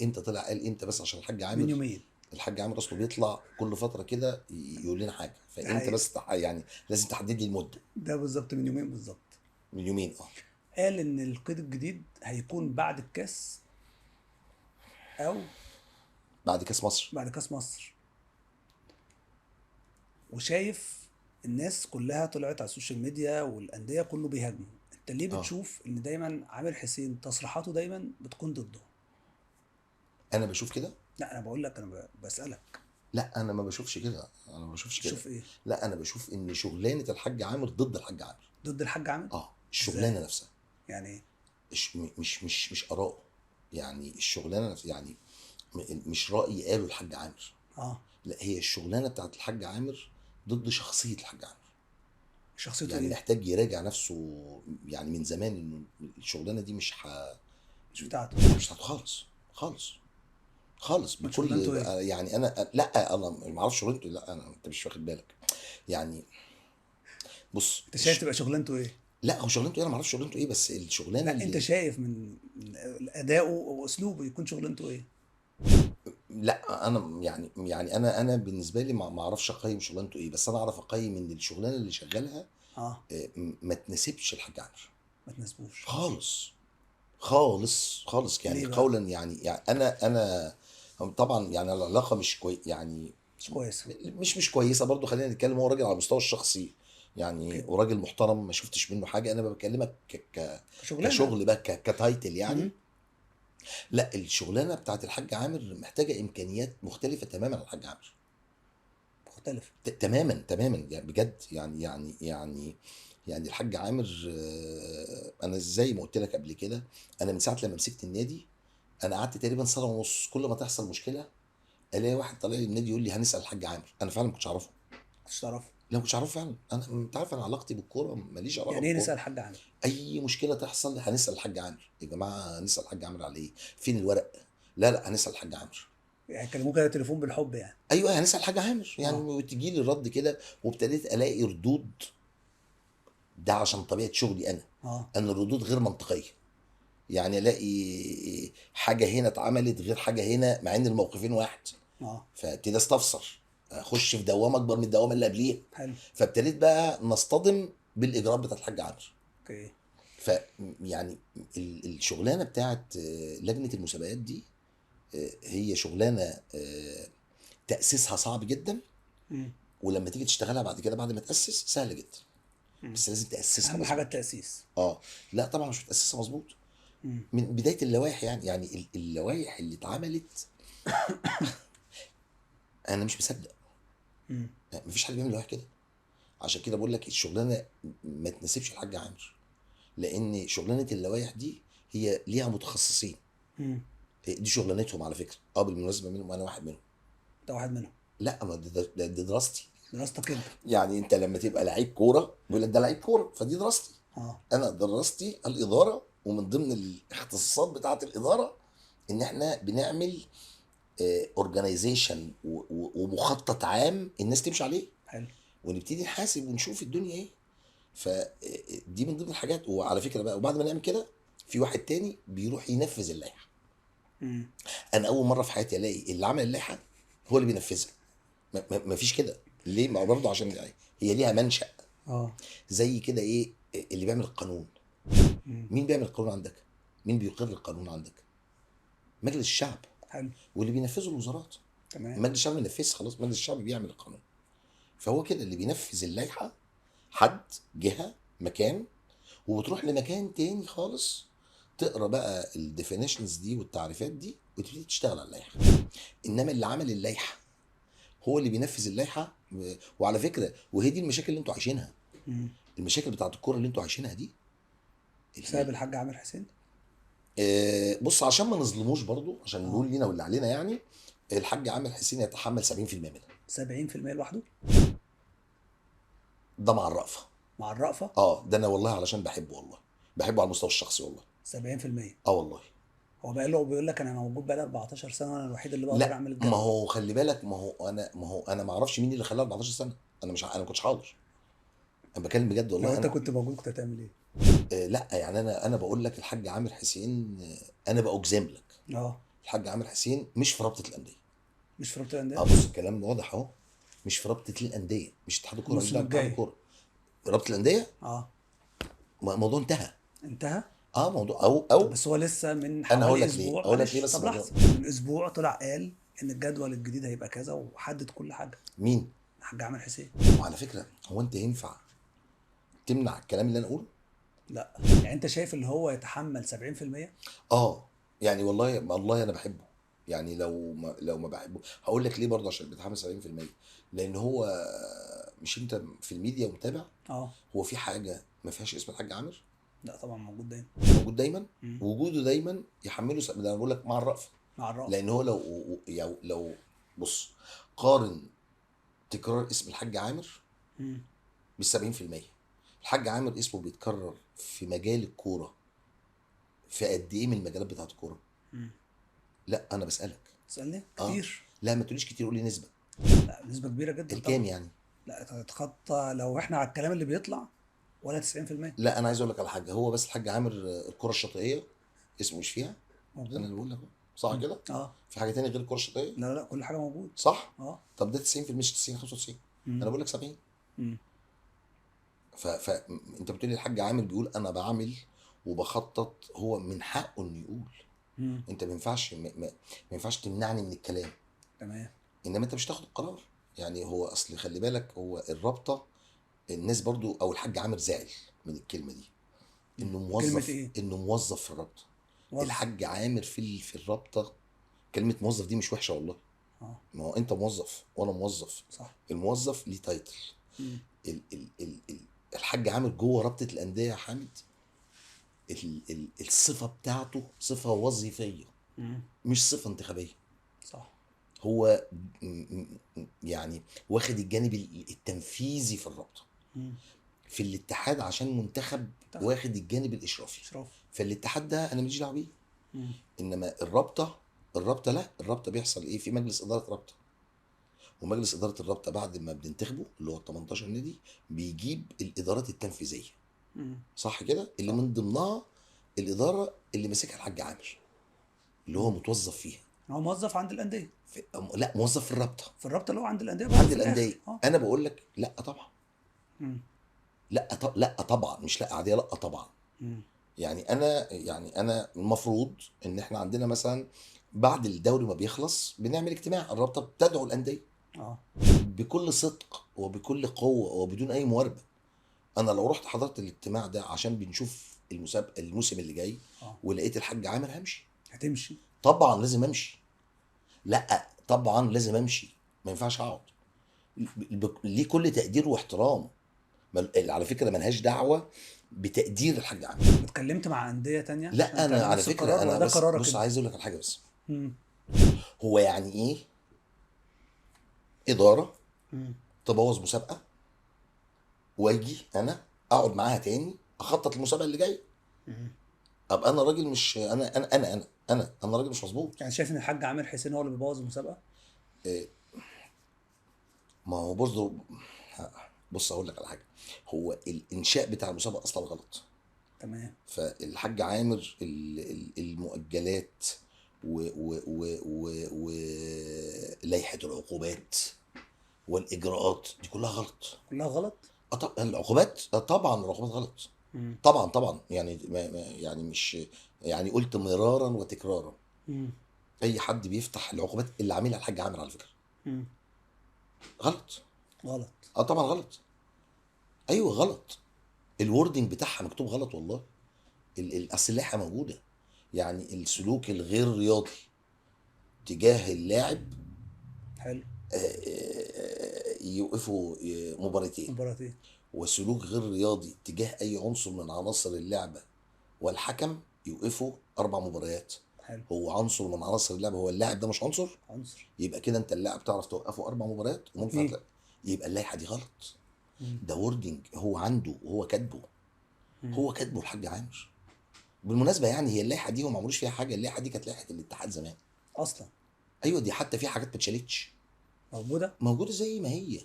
امتى طلع قال امتى؟ بس عشان الحاج عامر من يومين. الحاج عامر اصله بيطلع كل فترة كده يقول لنا حاجة، فانت بس يعني لازم تحدد لي المدة. ده بالظبط من يومين، بالظبط من يومين. قال ان القيد الجديد هيكون بعد الكاس او بعد كاس مصر. بعد كاس مصر. وشايف الناس كلها طلعت على ال social media والاندية كله بيهاجموا. انت ليه بتشوف ان دايما عامر حسين تصريحاته دايما بتكون ضده؟ انا بشوف كده؟ لا انا بقول لك، انا بسالك. لا انا ما بشوفش كده، انا ما بشوفش كده. شوف ايه؟ لا انا بشوف ان شغلانة الحاج عامر ضد الحاج عامر. ضد الحاج عامر؟ الشغلانة نفسها. يعني ايه؟ مش مش مش اراءه، يعني الشغلانة نفسها، يعني مش راي قاله الحاج عامر. لا هي الشغلانة بتاعت الحاج عامر ضد شخصية الحاج عامر. شخصيته يعني إيه؟ محتاج يراجع نفسه يعني من زمان، انه الشغلانة دي مش بتاعته، مش بتاعته خالص خالص خالص بكل إيه؟ يعني انا لا انا ما اعرفش شغلانته. لا انا انت مش واخد بالك يعني. بص انت شايف تبقى شغلانته ايه؟ لا هو شغلانته ايه انا ما اعرفش شغلانته ايه، بس الشغلانة اللي انت شايف من اداؤه واسلوبه يكون شغلانته ايه؟ لا انا يعني انا بالنسبة لي ما اعرفش اقيم شغلانته ايه، بس انا اعرف اقيم ان الشغلانة اللي شغالها ما تناسبش الحاج عامر. ما تناسبوش خالص خالص خالص يعني قولا يعني انا طبعا يعني العلاقة مش كوي يعني مش كويسة، مش كويسة برضو. خلينا نتكلم، هو راجل على المستوى الشخصي يعني وراجل محترم ما شفتش منه حاجة، انا بكلمك كشغل بقى، ك title يعني. لا الشغلانة بتاعت الحاج عامر محتاجه امكانيات مختلفة تماما عن الحاج عامر. مختلف تماما تماما يعني بجد يعني يعني يعني يعني الحاج عامر، انا زي ما قلت لك قبل كده، انا من ساعة لما مسكت النادي انا قعدت تقريبا سنة ونص كل ما تحصل مشكلة الاقي واحد طالع لي النادي يقول لي هنسال الحاج عامر. انا فعلا ما كنتش اعرفه. كنتش تعرفه؟ لا ما كنتش اعرفه فعلا. انا انت عارف انا علاقتي بالكورة ماليش علاقة. يعني ايه نسال الحاج عامر؟ اي مشكلة تحصل هنسال الحاج عامر. يا جماعة هنسال الحاج عامر على ايه؟ فين الورق؟ لا لا هنسال الحاج عامر. يعني كلموه كده تليفون بالحب يعني؟ ايوه هنسال الحاج عامر يعني. وتجي لي الرد كده، وابتديت الاقي ردود، ده عشان طبيعة شغلي انا، ان الردود غير منطقية. يعني الاقي حاجة هنا اتعملت غير حاجة هنا مع ان الموقفين واحد. فابتدي استفسر، اخش في دوامه اكبر من الدوامة اللي قبليها. حلو. فابتديت بقى نصطدم بالاجراءات بتاعت الحاج عامر. okay. ف يعني الشغلانة بتاعت لجنة المسابقات دي هي شغلانة تاسيسها صعب جدا، ولما تيجي تشتغلها بعد كده بعد ما تاسس سهل جدا. بس لازم تاسسها. اهم حاجة التاسيس. لا طبعا مش بتاسسها مظبوط من بداية اللوائح. يعني اللوائح اللي اتعملت انا مش مصدق. مفيش حد بيعمل لوائح كده. عشان كده بقول لك الشغلانة ما تناسبش الحاج عامر، لان شغلانة اللوائح دي هي ليها متخصصين. دي شغلانتهم على فكرة. بالمناسبة منهم انا واحد منهم. انت واحد منهم؟ لا ما دي دراستي. دراستك انت يعني. انت لما تبقى لعيب كورة بيقول لك ده لعيب كورة، فدي دراستي. انا دراستي الادارة، ومن ضمن الاختصاصات بتاعه الادارة ان احنا بنعمل organization ومخطط عام الناس تمشي عليه. حلو. ونبتدي نحاسب ونشوف الدنيا ايه. فدي من ضمن الحاجات. وعلى فكرة بقى، وبعد ما نعمل كده في واحد تاني بيروح ينفذ اللائحة. انا اول مرة في حياتي الاقي اللي عمل اللائحة هو اللي بينفذها. ما فيش كده. ليه؟ ما برضه عشان هي ليها منشأ. زي كده ايه اللي بيعمل القانون. مين بيعمل القانون عندك؟ مين بيقر القانون عندك؟ مجلس الشعب. حلو. واللي بينفذه الوزارات. تمام. مجلس الشعب بينفذ، خلاص مجلس الشعب بيعمل القانون. فهو كده اللي بينفذ اللائحة حد، جهة، مكان، وبتروح لمكان تاني خالص تقرا بقى ال definitions دي والتعريفات دي وتبتدي تشتغل على اللائحة. انما اللي عمل اللائحة هو اللي بينفذ اللائحة. وعلى فكرة وهي دي المشاكل اللي انتوا عايشينها. المشاكل بتاعت الكورة اللي انتوا عايشينها دي بسبب الحاج عامر حسين. بص عشان ما نظلموش برضو، عشان نقول لينا واللي علينا، يعني الحاج عامر حسين يتحمل 70% منها. 70% لوحده؟ ده مع الرأفة. مع الرأفة؟ ده انا والله علشان بحبه، والله بحبه على المستوى الشخصي والله. 70%؟ والله. هو بقى له بيقول لك انا موجود بقى لي 14 سنة وانا الوحيد اللي بقدر اعمل الجدول. ما هو خلي بالك، ما هو انا ما اعرفش مين اللي خلاه 14 سنة. انا مش انا ما كنتش حاضر. انا بكلم بجد والله. لو انت كنت موجود كنت هتعمل ايه؟ لا يعني انا بقول لك الحاج عامر حسين، انا باجزم لك الحاج عامر حسين مش في رابطه الاندية. مش في رابطه الاندية؟ بص الكلام واضح اهو، مش في رابطه الاندية، مش اتحاد الكورة، مش اتحاد الكورة، رابطه الاندية. الموضوع انتهى. انتهى؟ موضوع او بس هو لسه من حوالي اسبوع. اقول لك ليه بس. طب لحظة، من اسبوع طلع قال ان الجدول الجديد هيبقى كذا وحدد كل حاجة. مين؟ الحاج عامر حسين. وعلى فكرة هو انت ينفع تمنع الكلام اللي انا اقوله؟ لا. يعني انت شايف اللي هو يتحمل 70%؟ يعني والله انا بحبه. يعني لو ما بحبه هقول لك ليه برضه عشان بيتحمل 70%. لان هو مش انت في الميديا ومتابع؟ هو في حاجة ما فيهاش اسم الحاج عامر؟ لا طبعا موجود دايما. موجود دايما. وجوده دايما يحمله ده انا بقول لك مع الرأفة. مع الرأفة. لان هو لو بص قارن تكرار اسم الحاج عامر بال 70%. الحاج عامر اسمه بيتكرر في مجال الكورة في قد ايه من المجالات بتاعت الكورة؟ لا انا بسالك. تسالني؟ كتير. لا ما تقوليش كتير، قولي نسبه. لا نسبه كبيرة جدا. الكام يعني؟ لا تتخطى لو احنا على الكلام اللي بيطلع ولا 90%. لا انا عايز اقول لك على حاجة، هو بس الحاج عامر الكره الشاطئيه اسمه مش فيها موجود. انا اللي بقول لك صح كده؟ في حاجة تانية غير الكره الشاطئيه؟ لا لا كل حاجة موجود. صح؟ طب ده 90% مش 90 95. انا بقول لك 70. فانت بتقولي الحاج عامر بيقول انا بعمل وبخطط، هو من حقه انه يقول. انت ما ينفعش ما ينفعش تمنعني من الكلام. تمام. انما انت مش تاخد القرار. يعني هو اصل خلي بالك، هو الرابطة الناس برضو او الحاج عامر زعل من الكلمة دي، انه موظف. كلمة إيه؟ انه موظف في الرابطة. موظف. الحاج عامر في الرابطة، كلمة موظف دي مش وحشة والله. ما هو انت موظف وانا موظف، صح. الموظف ليه title. ال ال ال ال الحاج عامر جوه رابطه الاندية يا حامد، الصفة بتاعته صفة وظيفية، مش صفة انتخابية. صح. هو يعني واخد الجانب التنفيذي في الرابطة. في الاتحاد عشان منتخب واخد الجانب الاشرافي. فالاتحاد ده انا ماليش دعوه بيه. انما الرابطة لا، الرابطة بيحصل ايه؟ في مجلس ادارة رابطه، ومجلس ادارة الرابطة بعد ما بننتخبه اللي هو 18 نادي بيجيب الادارات التنفيذية. صح كده؟ اللي من ضمنها الادارة اللي ماسكها الحاج عامر، اللي هو متوظف فيها. هو موظف عند الاندية؟ لا، موظف في الرابطة. في الرابطة اللي هو عند الاندية. عند الاندية. انا بقول لك لا طبعا. لا طبعا، مش لا عادية، لا طبعا. يعني انا المفروض ان احنا عندنا مثلا بعد الدوري ما بيخلص بنعمل اجتماع، الرابطة بتدعو الاندية. بكل صدق وبكل قوة وبدون اي مواربه. انا لو رحت حضرت الاجتماع ده عشان بنشوف المسابقة الموسم اللي جاي، ولقيت الحاج عامر همشي. هتمشي؟ طبعا لازم امشي. لا طبعا لازم امشي، ما ينفعش اقعد. ليه كل تقدير واحترام، على فكرة ملهاش دعوه بتقدير الحاج عامر. اتكلمت مع اندية تانية؟ لا انا على فكرة انا بس عايز اقول لك على حاجة بس. هو يعني ايه ادارة تبوظ مسابقة واجي انا اقعد معاها تاني اخطط المسابقة اللي جاية؟ ابقى انا راجل مش انا انا انا انا انا انا راجل مش مظبوط. يعني شايف ان الحاج عامر حسين هو اللي بيبوظ المسابقة؟ إيه، ما هو برضه بص اقول لك على حاجة، هو الانشاء بتاع المسابقة اصلا غلط. تمام. فالحاج عامر المؤجلات ولائحه العقوبات والاجراءات دي كلها غلط. كلها غلط؟ العقوبات طبعا العقوبات غلط. طبعا طبعا، يعني يعني مش يعني قلت مرارا وتكرارا. اي حد بيفتح العقوبات اللي عاملها الحاج عامر على فكرة غلط. غلط. طبعا غلط. ايوه غلط. ال wording بتاعها مكتوب غلط والله. اصل اللائحة موجودة، يعني السلوك الغير رياضي تجاه اللاعب حلو يوقفوا مباراتين. وسلوك غير رياضي تجاه اي عنصر من عناصر اللعبة والحكم يوقفوا 4 مباريات. حلو. هو عنصر من عناصر اللعبة، هو اللاعب ده مش عنصر؟ عنصر. يبقى كده انت اللاعب تعرف توقفه 4 مباريات وممكن يبقى اللائحة دي غلط. ده wording هو عنده وهو كاتبه. هو كاتبه الحاج عامر. بالمناسبة يعني هي اللائحة دي هم ما عملوش فيها حاجة، اللائحة دي كانت لائحة الاتحاد زمان اصلا. ايوه دي حتى في حاجات ما اتشالتش، موجودة زي ما هي،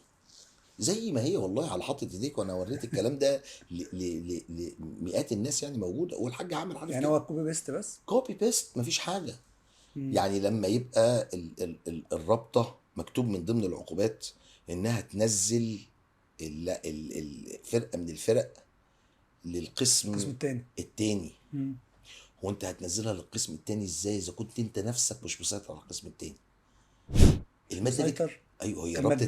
زي ما هي والله على حاطه ايديك، وانا وريت الكلام ده لمئات الناس يعني موجودة. والحاج عامر عارف يعني هو copy paste بس، copy paste مفيش حاجة. يعني لما يبقى الرابطة مكتوب من ضمن العقوبات انها تنزل الفرقة من الفرق للقسم الثاني. هو انت هتنزلها للقسم الثاني ازاي اذا كنت انت نفسك مش مسيطر على القسم الثاني؟ المادة دي ايوه هي رابطه،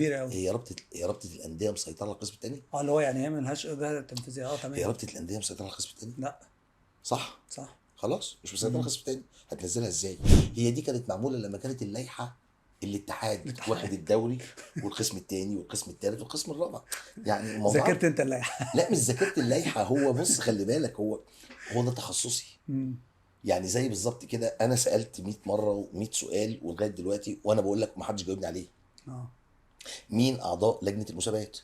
هي رابطه الاندية مسيطرة على القسم الثاني. اللي هو يعني هي مالهاش جهة تنفيذية. تمام. هي رابطه الاندية مسيطرة على القسم الثاني؟ لا. صح؟ صح. خلاص مش مسيطرة على القسم الثاني، هتنزلها ازاي؟ هي دي كانت معمولة لما كانت اللائحة الاتحاد واخد الدوري والقسم الثاني والقسم الثالث والقسم الرابع. يعني الموضوع ذاكرت انت اللائحة؟ لا مش ذاكرت اللائحة. هو بص خلي بالك، هو ده تخصصي. يعني زي بالظبط كده انا سالت 100 مرة و100 سؤال ولغاية دلوقتي وانا بقول لك ما حدش جاوبني عليه. مين اعضاء لجنة المسابقات؟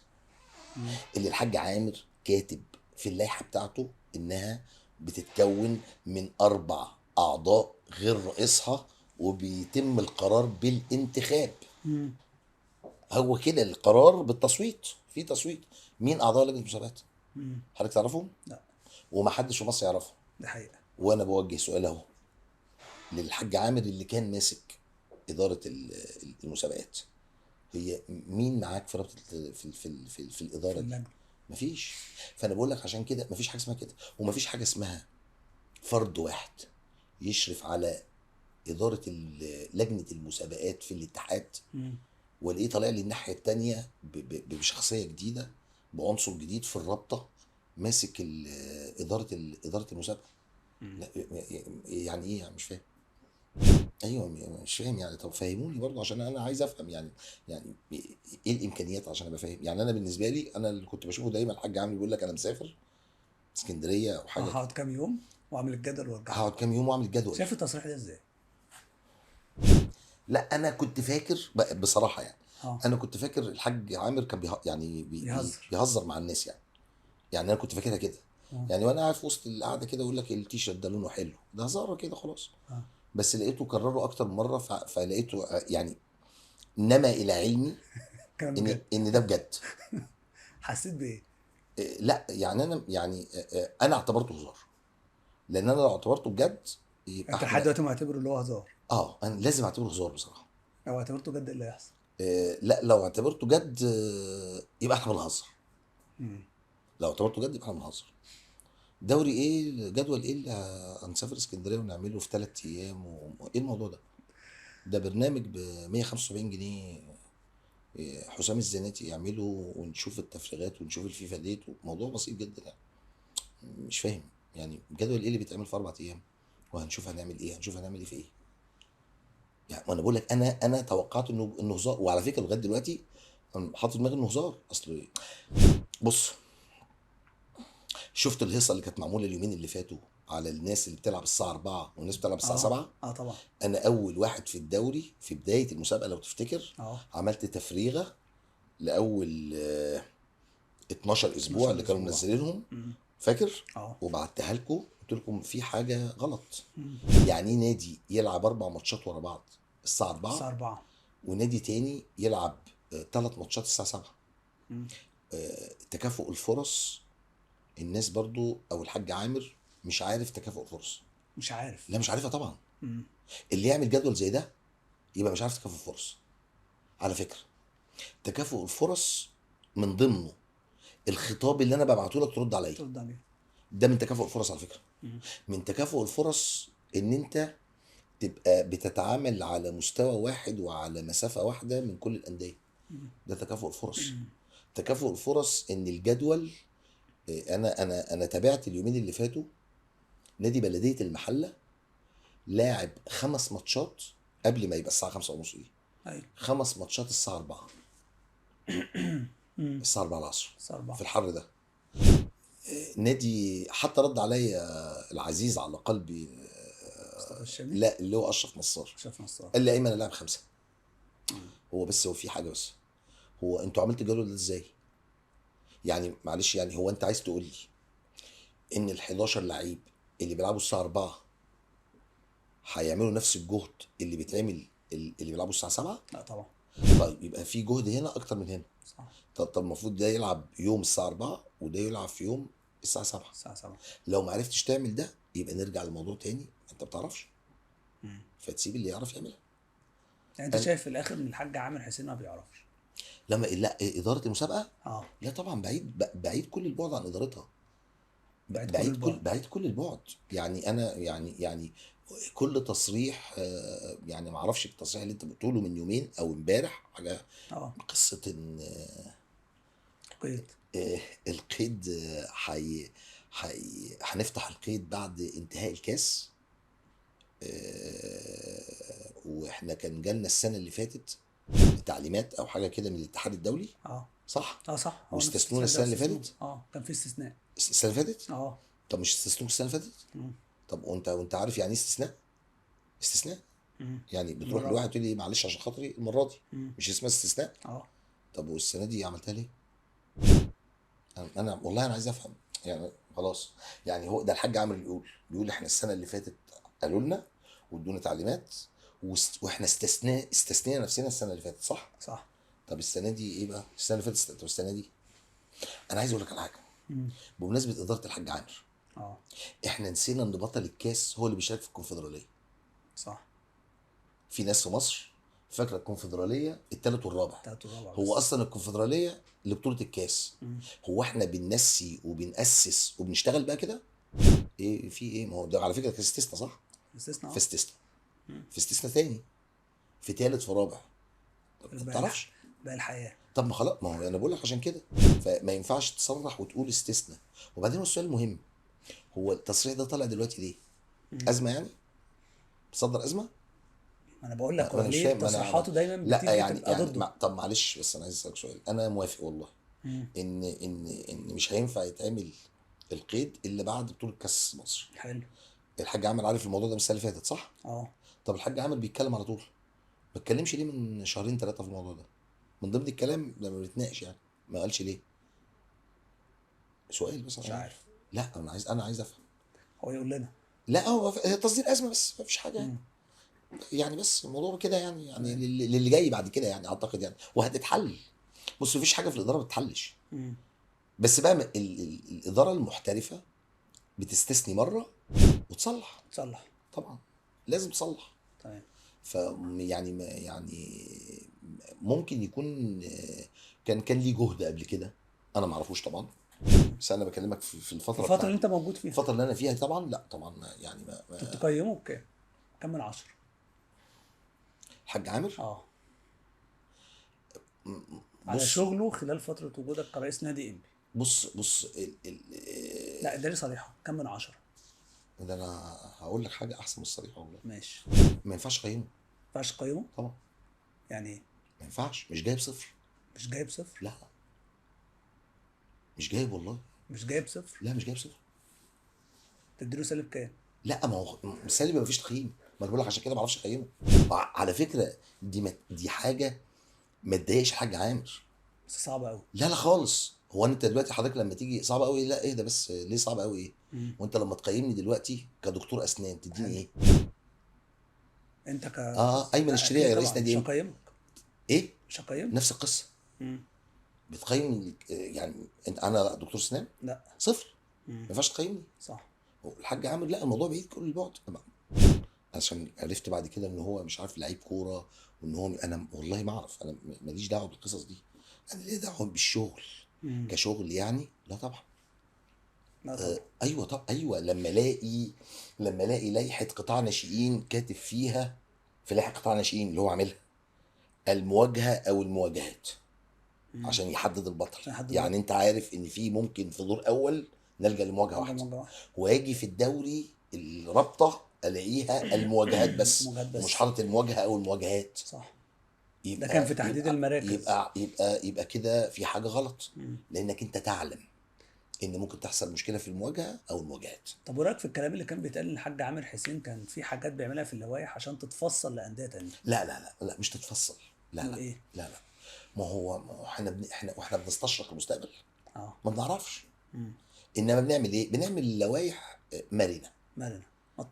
اللي الحاج عامر كاتب في اللائحة بتاعته انها بتتكون من 4 اعضاء غير رئيسها، وبيتم القرار بالانتخاب. هو كده القرار بالتصويت، في تصويت. مين اعضاء لجنة المسابقات؟ حضرتك تعرفهم؟ لا. ومحدش في مصر يعرفهم. ده حقيقة. وانا بوجه سؤال اهو للحاج عامر اللي كان ماسك ادارة المسابقات، هي مين معاك في رابطه في في في, في الادارة دي؟ مفيش. فانا بقول لك عشان كده مفيش حاجة اسمها كده، ومفيش حاجة اسمها فرد واحد يشرف على ادارة لجنة المسابقات في الاتحاد، والاقيه طالع لي الناحية الثانية بشخصية جديدة بعنصر جديد في الرابطة ماسك ادارة المسابقة. لا يعني ايه يعني؟ مش فاهم. ايوه مش فاهم يعني. طب فهموني برضه عشان انا عايز افهم يعني ايه الامكانيات عشان ابقى فاهم. يعني انا بالنسبة لي، انا اللي كنت بشوفه دايما الحاج عامر بيقول لك انا مسافر اسكندرية او حاجة، هقعد كام يوم واعمل الجدول وارجع. هقعد كام يوم واعمل الجدول. شايف التصريح ده ازاي؟ لا انا كنت فاكر بصراحة يعني انا كنت فاكر الحاج عامر كان يعني بيهزر مع الناس يعني انا كنت فاكرها كده. يعني وانا قاعد في وسط القعدة كده اقول لك التيشيرت ده لونه حلو، ده هزاره كده خلاص. بس لقيته كرره اكتر من مرة، فلقيته يعني نما الى علمي ان ده بجد. حسيت بايه؟ لا يعني انا يعني انا اعتبرته هزار، لان انا لو اعتبرته بجد يبقى انت لحد دلوقتي معتبره اللي هو هزار. انا لازم اعتبره هزار بصراحة. لو اعتبرته جد ايه اللي هيحصل؟ لا لو اعتبرته جد يبقى احنا بنهزر. لو اعتبرته جد يبقى احنا بنهزر. دوري ايه، جدول ايه اللي هنسافر اسكندرية ونعمله في 3 ايام ايه الموضوع ده؟ ده برنامج ب 175 جنيه حسام الزناتي يعمله، ونشوف التفريغات ونشوف الفيفا ديت، موضوع بسيط جدا يعني. مش فاهم يعني جدول ايه اللي بيتعمل في 4 ايام وهنشوف هنعمل ايه، هنشوف هنعمل ايه في ايه يعني. وانا بقول لك انا توقعت انه هزار، وعلى فكرة لغاية دلوقتي انا حاطط في دماغي انه هزار. اصل بص، شفت الهيصه اللي كانت معمولة اليومين اللي فاتوا على الناس اللي بتلعب الساعة 4 والناس بتلعب الساعة 7؟ طبعا. انا اول واحد في الدوري في بداية المسابقة لو تفتكر عملت تفريغه لاول 12 اسبوع اللي كانوا منزلينهم، فاكر؟ وبعتها لكم، قلت لكم في حاجة غلط. يعني ايه نادي يلعب 4 ماتشات ورا بعض الساعة 4، الساعة 4، ونادي تاني يلعب 3 ماتشات الساعة 7؟ تكافؤ الفرص، الناس برضو او الحاج عامر مش عارف تكافؤ الفرص. مش عارف. لا مش عارفها طبعا. اللي يعمل جدول زي ده يبقى مش عارف تكافؤ الفرص. على فكرة تكافؤ الفرص من ضمنه الخطاب اللي انا ببعته لك ترد عليا. ترد عليه. ده من تكافؤ الفرص على فكرة. من تكافؤ الفرص ان انت تبقى بتتعامل على مستوى واحد وعلى مسافة واحدة من كل الاندية. ده تكافؤ الفرص. تكافؤ الفرص ان الجدول، انا انا انا تابعت اليومين اللي فاتوا نادي بلديه المحلة لاعب 5 ماتشات قبل ما يبقى الساعة 5:30 دي. ايوه 5 ماتشات الساعة 4. الساعة 4 العصر، الساعة 4 في الحر ده. نادي حتى رد عليا العزيز على قلبي الشامي؟ لا اللي هو اشرف نصار. اشرف نصار قال لي ايمن انا لاعب 5. هو بس هو في حاجة، بس هو انتوا عملتوا الجدول ده ازاي؟ يعني معلش، يعني هو انت عايز تقول لي ان ال 11 لعيب اللي بيلعبوا الساعة 4 هيعملوا نفس الجهد اللي بيتعمل اللي بيلعبوا الساعة 7؟ لا طبعا. طيب يبقى في جهد هنا اكتر من هنا. صح. طب المفروض ده يلعب يوم الساعة 4 وده يلعب في يوم الساعة 7. الساعة 7. لو ما عرفتش تعمل ده يبقى نرجع للموضوع تاني، انت ما بتعرفش. فتسيب اللي يعرف يعملها. يعني انت شايف في الاخر ان الحاج عامر حسين ما بيعرفش؟ لما لا ادارة المسابقة لا طبعا بعيد، بعيد كل البعد عن ادارتها. بعيد كل البعد. يعني انا يعني كل تصريح، يعني ما اعرفش التصريح اللي انت بتقوله من يومين او امبارح حاجة، قصة ان قيد، القيد هنفتح القيد بعد انتهاء الكاس. واحنا كان جالنا السنة اللي فاتت تعليمات او حاجة كده من الاتحاد الدولي. صح؟ صح. واستثنونا السنة اللي فاتت. كان في استثناء السنة اللي فاتت. طب مش استثنوك السنة اللي فاتت؟ طب وانت عارف يعني ايه استثناء؟ استثناء يعني بتروح لواحد تقول لي معلش عشان خاطري المرة دي، مش اسمها استثناء؟ طب والسنة دي عملتها ليه؟ انا والله انا عايز افهم يعني. خلاص يعني هو ده الحاج عامر بيقول احنا السنة اللي فاتت قالوا لنا وادونا تعليمات واحنا استثنينا نفسنا السنة اللي فاتت، صح؟ صح. طب السنة دي ايه بقى؟ السنة اللي فاتت، طب السنة دي انا عايز اقول لك على حاجة بمناسبة ادارة الحاج عامر. احنا نسينا ان بطل الكاس هو اللي بيشارك في الكونفدراليه. صح. في ناس في مصر فاكره الكونفدراليه الثالث والرابع. هو اصلا الكونفدراليه لبطولة الكاس. هو احنا بننسي وبنأسس وبنشتغل بقى كده؟ ايه في ايه؟ ما هو ده على فكرة كان استثناء، صح؟ استثناء. في استثناء، في استثناء ثاني، في ثالث، في رابع. ما تعرفش بقى الحياة. طب ما خلاص، ما هو انا بقول لك عشان كده، فما ينفعش تصرح وتقول استثناء. وبعدين هو السؤال المهم، هو التصريح ده طالع دلوقتي ليه؟ ازمة يعني؟ بتصدر ازمة؟ انا بقول لك ما هو انا مش ليه فاهم، ما تصريحاته دايما لا بتيجي يعني تبقى يعني ضده. طب معلش، بس انا عايز اسالك سؤال. انا موافق والله ان ان ان مش هينفع يتعمل القيد الا بعد بطوله كاس مصر. حلو. الحاج عامر عارف الموضوع ده من السنة اللي فاتت صح؟ اه. طب الحاج عامر بيتكلم على طول، ما اتكلمش ليه من شهرين ثلاثة في الموضوع ده؟ من ضمن الكلام لما بنتناقش يعني، ما قالش ليه؟ سؤال بس. مش عارف. لا انا عايز افهم. هو يقول لنا. لا هو تصدير ازمة بس، ما فيش حاجة يعني. يعني بس الموضوع كده يعني للي جاي بعد كده يعني، اعتقد يعني وهتتحل. بص مفيش حاجة في الادارة ما بتتحلش. بس بقى الادارة المحترفه بتستثني مرة وتصلح. تصلح طبعا، لازم تصلح. تمام. ف يعني يعني ممكن يكون كان ليه جهد قبل كده، انا ما اعرفوش طبعا، بس انا بكلمك في الفترة اللي انت موجود فيها، الفترة اللي انا فيها طبعا. لا طبعا يعني ما تقيمه بكام؟ كام من 10؟ الحاج عامر؟ اه، على شغله خلال فترة وجودك كرئيس نادي انبي. بص لا اداري صريحه، كام من 10؟ ده انا هقول لك حاجة احسن من الصريحة والله. ماشي. ما ينفعش اقيمه. ما ينفعش تقيمه؟ طبعا. يعني ايه؟ ما ينفعش، مش جايب صفر. مش جايب صفر؟ لا مش جايب والله. مش جايب صفر؟ لا مش جايب صفر. تديله سالب كام؟ لا ما هو سالب ما فيش تقييم، ما انا بقول لك عشان كده ما اعرفش اقيمه. على فكرة دي حاجة ما تضايقش الحاج عامر. بس صعبة قوي. لا لا خالص. هو انت دلوقتي حضرتك لما تيجي صعبة قوي؟ لا ايه ده بس ليه صعبة قوي ايه؟ وانت لما تقيمني دلوقتي كدكتور اسنان تديني ايه؟ انت ك ايمن الشريعي رئيس نادي مش هقيمك. ايه؟ مش هقيمك. نفس القصة. بتقيم يعني انت، انا دكتور اسنان؟ لا صفر. ما ينفعش تقيمني. صح. الحاج عامر لا الموضوع بعيد كل البعد. عشان عرفت بعد كده ان هو مش عارف لعيب كورة، وان هو انا والله ما اعرف، انا ماليش دعوه بالقصص دي، انا ليا دعوه بالشغل. كشغل يعني. لا طبعا. لا طبعا. ايوه طبعا. ايوه لما الاقي لائحة قطاع ناشئين كاتب فيها، في لائحة قطاع ناشئين اللي هو عاملها المواجهة او المواجهات عشان يحدد البطل. يعني انت عارف ان في ممكن في دور اول نلجا لمواجهة واحدة، واجي في الدوري الرابطة الاقيها المواجهات بس، ومش حاطط المواجهة او المواجهات. صح. ده كان في تحديد المراكز. يبقى يبقى يبقى كده في حاجة غلط. لانك انت تعلم ان ممكن تحصل مشكلة في المواجهة او المواجهات. طب ورايك في الكلام اللي كان بيتقال ان الحاج عامر حسين كان في حاجات بيعملها في اللوائح عشان تتفصل لانديه ثانية؟ لا لا لا لا مش تتفصل. لا لا إيه؟ لا لا ما هو احنا بنستشرق المستقبل. ما بنعرفش. انما بنعمل ايه؟ بنعمل لوائح مرنه. مرنه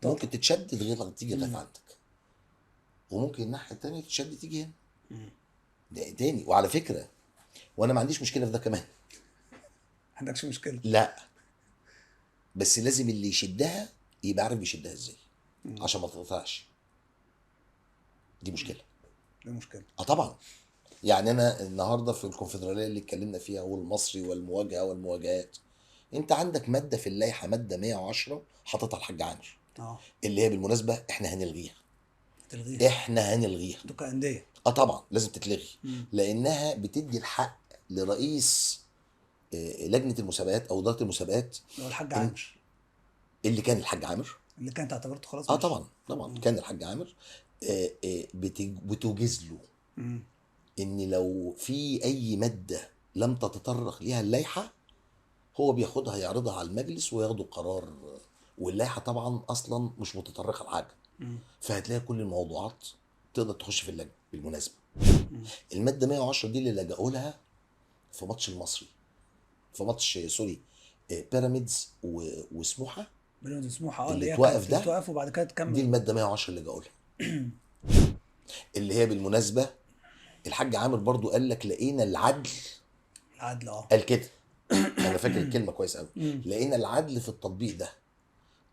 ممكن تتشدد غير تيجي لغاية عندك، وممكن الناحية الثانية تتشدد تيجي هنا. ده تاني. وعلى فكرة وانا ما عنديش مشكلة في ده كمان. ما عندكش مشكلة؟ لا بس لازم اللي يشدها يبقى عارف بيشدها ازاي عشان ما تتقطعش. دي مشكلة. دي مشكلة. طبعا. يعني انا النهارده في الكونفدراليه اللي اتكلمنا فيها والمصري والمواجهة والمواجهات، انت عندك مادة في اللائحة مادة 110 حاططها الحاج عامر. اللي هي بالمناسبة احنا هنلغيها. تلغيها؟ احنا هنلغيها. انتوا كانديه؟ طبعا لازم تتلغي. لانها بتدي الحق لرئيس لجنة المسابقات او ادارة المسابقات اللي هو الحاج عامر. اللي كان الحاج عامر، اللي كانت اعتبرته خلاص. طبعا طبعا. كان الحاج عامر بتوجز له ان لو في اي مادة لم تتطرق ليها اللائحة هو بياخدها يعرضها على المجلس وياخدوا قرار. واللائحه طبعا اصلا مش متطرقه لحاجة، فهتلاقي كل الموضوعات تقدر تخش في اللجنة. بالمناسبة المادة 110 دي اللي لجأوا لها في ماتش المصري، في ماتش sorry بيراميدز وسموحه. بيراميدز وسموحه اللي اتوقف ده، اتوقف وبعد كده تكمل. دي المادة 110 اللي لجأوا لها. اللي هي بالمناسبة الحاج عامر برضو قال لك لقينا العدل. العدل قال كده، انا فاكر الكلمة كويس قوي. لقينا العدل في التطبيق ده.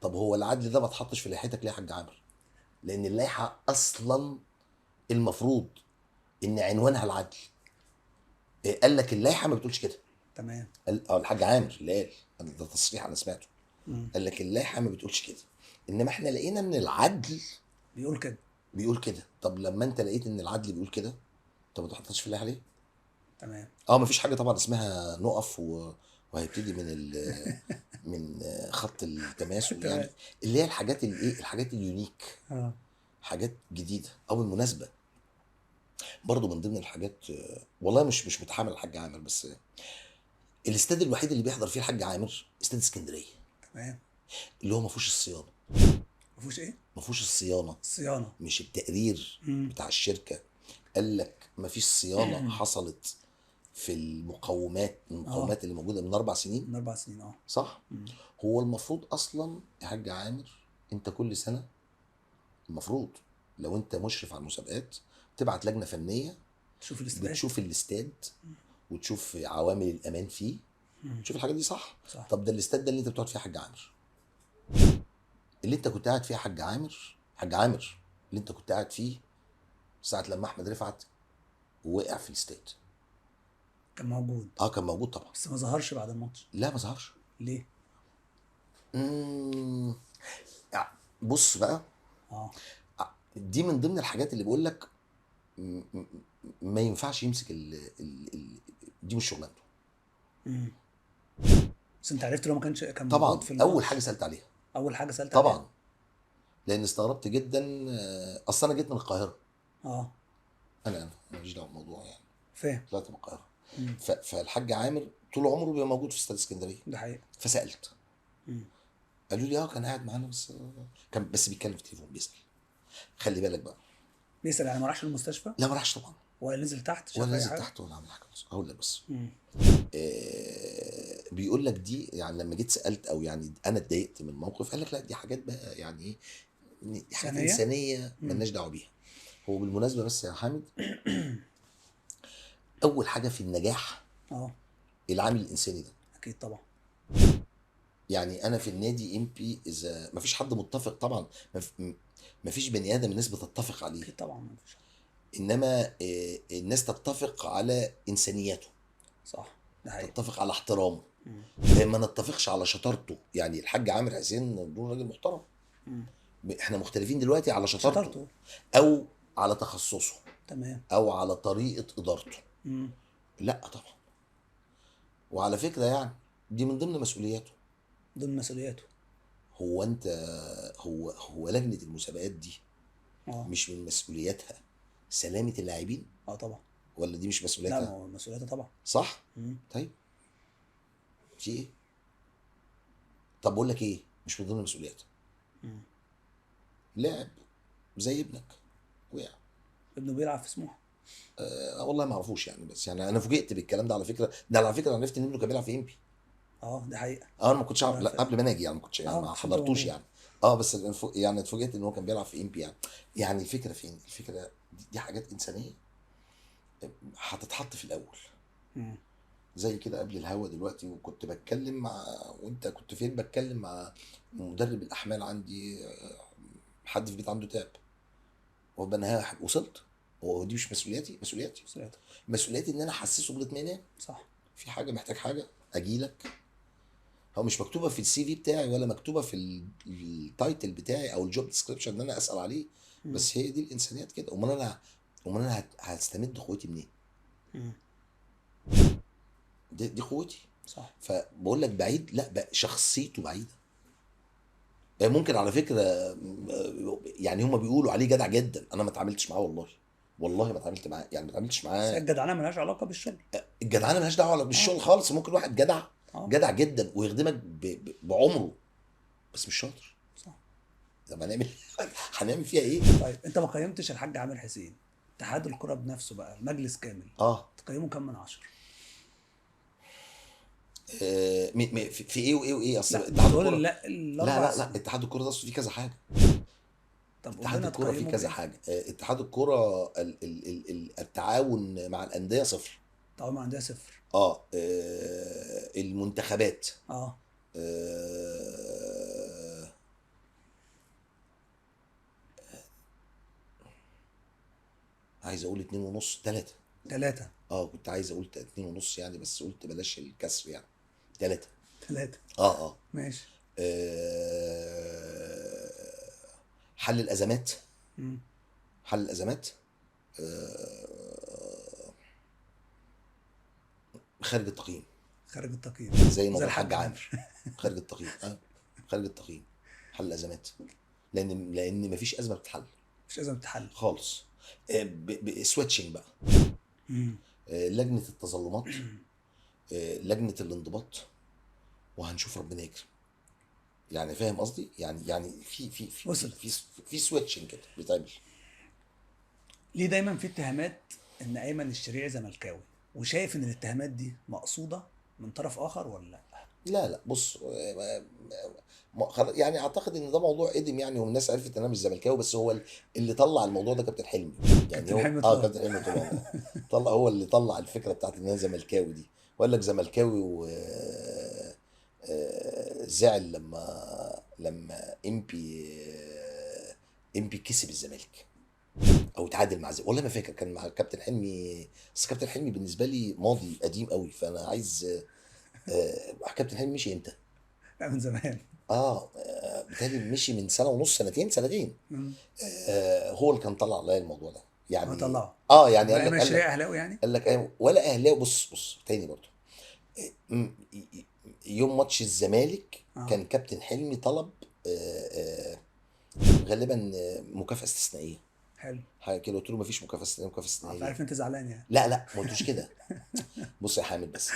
طب هو العدل ده ما اتحطش في لائحتك ليه يا حاج عامر؟ لان اللائحة اصلا المفروض ان عنوانها العدل. قال لك اللائحة ما بتقولش كده. تمام. الحاج عامر اللي قال ده تصريح انا سمعته. قال لك اللائحة ما بتقولش كده، انما احنا لقينا ان العدل بيقول كده. بيقول كده. طب لما انت لقيت ان العدل بيقول كده، طب ما تحطش في اللائحة ليه؟ تمام. مفيش حاجة طبعا اسمها نقف وهيبتدي من من خط التماس يعني اللي هي الحاجات الايه، الحاجات ال unique، حاجات جديدة. او بالمناسبة برضو من ضمن الحاجات، والله مش متحامل الحاج عامر، بس الاستاد الوحيد اللي بيحضر فيه الحاج عامر استاد اسكندرية. تمام. اللي هو ما فيهوش الصيانة. ما فيهوش ايه؟ ما فيهوش الصيانة. الصيانة مش التقرير بتاع الشركة قال لك ما فيش صيانة حصلت في المقومات اللي موجودة من 4 سنين. من 4 سنين. صح. هو المفروض اصلا يا حاج عامر انت كل سنة المفروض لو انت مشرف على المسابقات تبعت لجنة فنية تشوف الاستاد، بتشوف الاستاد وتشوف عوامل الامان فيه، تشوف الحاجات دي. صح؟ صح. طب ده الاستاد ده اللي انت بتقعد فيه يا حاج عامر، اللي انت كنت قاعد فيه يا حاج عامر، حاج عامر اللي انت كنت قاعد فيه ساعة لما احمد رفعت ووقع في الاستاد كان موجود. كان موجود طبعا، بس ما ظهرش بعد الماتش. لا ما ظهرش. ليه؟ بص بقى، دي من ضمن الحاجات اللي بقول لك ما ينفعش يمسك دي مش شغلانته. بس انت عرفت لو ما كانش كان طبعا موجود في الماتش. اول حاجة سالت عليها. اول حاجة سالت طبعا عليها. لان استغربت جدا. اصل انا جيت من القاهرة. انا ماليش دعوه بالموضوع يعني. فاهم. طلعت من القاهرة. فالحاج عامر طول عمره بيبقى موجود في استاد اسكندرية. ده حقيقي. فسالت. قالوا لي كان قاعد معانا، بس كان بس بيتكلم في التليفون بيسال. خلي بالك بقى. بيسال يعني ما راحش المستشفى؟ لا ما راحش طبعا. ولا نزل تحت؟ ولا نزل تحت ولا عمل حاجة. هقول لك بس. بيقول لك دي يعني لما جيت سالت او يعني انا اتضايقت من الموقف، قال لك لا دي حاجات بقى يعني ايه، دي حاجات انسانيه مالناش دعوه بيها. هو بالمناسبة بس يا حامد، اول حاجة في النجاح العامل الانساني ده. اكيد طبعا. يعني انا في النادي امبي اذا ما فيش حد متفق طبعا، ما فيش بني ادم الناس بتتفق عليه. اكيد طبعا ما فيش. انما الناس تتفق على انسانيته. صح، ده حقيقي. تتفق على احترامه. ما نتفقش على شطارته. يعني الحاج عامر حسين راجل محترم. احنا مختلفين دلوقتي على شطارته او على تخصصه. تمام. او على طريقه ادارته. لا طبعا. وعلى فكرة يعني دي من ضمن مسؤولياته. ضمن مسؤولياته. هو انت هو لجنة المسابقات دي مش من مسؤولياتها سلامه اللاعبين؟ طبعا. ولا دي مش مسؤوليتها؟ لا ما هو مسؤوليتها طبعا. صح؟ طيب في ايه؟ طب بقول لك ايه، مش من ضمن مسؤولياتها. لاعب زي ابنك وقع. ابنه بيلعب في سموحه. والله ما اعرفوش يعني، بس يعني انا فوجئت بالكلام ده على فكرة. ده على فكرة انا عرفت ان ابنه كان بيلعب في امبي. ده حقيقة. انا ما كنتش اعرف، لا قبل ما انا اجي يعني ما كنتش يعني ما حضرتوش يعني. بس يعني اتفوجئت ان هو كان بيلعب في امبي يعني. يعني الفكرة فين؟ الفكرة دي حاجات انسانيه هتتحط في الاول. زي كده قبل الهوا دلوقتي، وكنت بتكلم مع، وانت كنت فين، بتكلم مع مدرب الاحمال عندي، حد في البيت عنده تعب، وبنها وصلت. هو دي مش مسؤولياتي؟ مسؤولياتي مسؤولياتي ان انا احسسه بالاطمئنان. صح. في حاجة محتاج حاجة اجيلك. هو مش مكتوبة في ال CV بتاعي ولا مكتوبة في ال title بتاعي او ال job description ان انا اسال عليه، بس هي دي الانسانيات كده. امال انا هستمد قوتي منين؟ دي قوتي. صح. فبقول لك بعيد، لا بقى شخصيته بعيدة. ممكن على فكرة يعني هم بيقولوا عليه جدع جدا، انا ما اتعاملتش معاه والله، والله ما اتعاملت معاه يعني، ما اتعاملتش معاه. الجدعنه مالهاش علاقة بالشغل. الجدعنه مالهاش دعوه بالشغل خالص. ممكن واحد جدع جدع جدا ويخدمك بعمره، بس مش شاطر. صح. طب هنعمل فيها ايه؟ طيب انت ما قيمتش الحاج عامر حسين، اتحاد الكره بنفسه بقى، المجلس كامل، تقيمه كام من 10؟ في ايه وايه وايه؟ اصل اتحاد الكره لا لا لا اتحاد الكره ده اصل فيه كذا حاجة. طب اتحاد الكره فيه كذا حاجة. اتحاد الكره التعاون مع الاندية صفر. التعاون مع الاندية صفر. المنتخبات عايز اقول 2.5 3 3. كنت عايز اقول 2.5 يعني، بس قلت بلاش الكسر يعني. 3 3. ماشي. حل الازمات. حل الازمات. خارج التقييم. خارج التقييم زي موضوع الحاج عامر. خارج التقييم. خارج التقييم، حل الازمات، لان مفيش ازمة بتتحل. مفيش ازمة بتتحل خالص. switching بقى. لجنة التظلمات، لجنة الانضباط، وهنشوف ربنا يكرم. يعني فاهم قصدي؟ يعني في في في في في switching كده بيتعمل. ليه دايما في اتهامات ان ايمن الشريعي زملكاوي؟ وشايف ان الاتهامات دي مقصوده من طرف اخر ولا لا؟ لا لا، بص، يعني اعتقد ان ده موضوع قديم يعني، والناس عرفت ان انا مش زملكاوي، بس هو اللي طلع الموضوع ده كابتن حلمي. يعني كابتن حلمي كابتن حلمي طلع، هو اللي طلع الفكرة بتاعت ان انا زملكاوي دي، وقال لك زملكاوي و زعل لما امبي كسب الزمالك او تعادل مع الزمالك، والله ما فاكر، كان مع كابتن حلمي. بس كابتن حلمي بالنسبة لي ماضي قديم قوي، فانا عايز كابتن حلمي مشي امتى؟ لا من زمان. بالتالي مشي من سنة ونص، سنتين. هو اللي كان طلع عليا الموضوع ده يعني. هو طلعه. يعني قال لك اهلاوي يعني؟ قال لك ولا اهلاوي. بص تاني برضه، يوم ماتش الزمالك كان كابتن حلمي طلب غالبا مكافأة استثنائية. حلو، حاجة كده. قلت له مفيش مكافأة استثنائية، مكافأة استثنائية. عارف انت زعلان يعني. لا لا، ما قلتوش كده. بص يا حامد، بس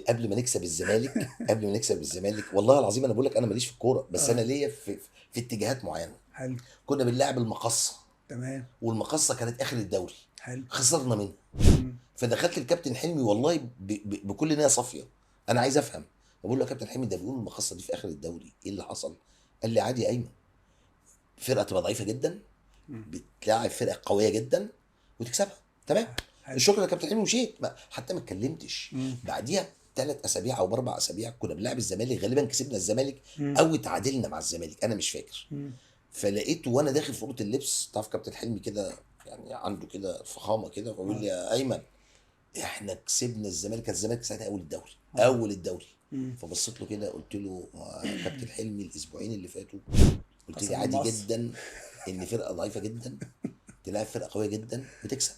قبل ما نكسب الزمالك، قبل ما نكسب الزمالك، والله العظيم انا بقول لك انا ماليش في الكورة، بس انا ليا في اتجاهات معينة. حلو. كنا بنلعب المقصه. تمام. والمقصه كانت اخر الدوري. حلو. خسرنا منها. فدخلت الكابتن حلمي والله بكل نيه صافية، انا عايز افهم. بقول له يا كابتن حلمي، ده بيقولوا المقصه دي في اخر الدوري، ايه اللي حصل؟ قال لي عادي يا ايمن، فرقه تبقى ضعيفة جدا بتلاعب فرقه قوية جدا وتكسبها. تمام. الشكر يا كابتن حلمي، ومشيت، حتى ما اتكلمتش. بعديها 3 اسابيع او 4 اسابيع كنا بنلعب الزمالك، غالبا كسبنا الزمالك او اتعادلنا مع الزمالك، انا مش فاكر. فلقيته وانا داخل في اوضة اللبس، تعرف كابتن حلمي كده يعني عنده كده فخامة كده، فبيقول لي يا ايمن احنا كسبنا الزمالك، كان الزمالك ساعتها اول الدوري. اول الدوري. فبصيت له كده قلت له كابتن حلمي الاسبوعين اللي فاتوا قلت لي عادي جدا ان فرقه ضعيفة جدا تلاعب فرقه قوية جدا وتكسب.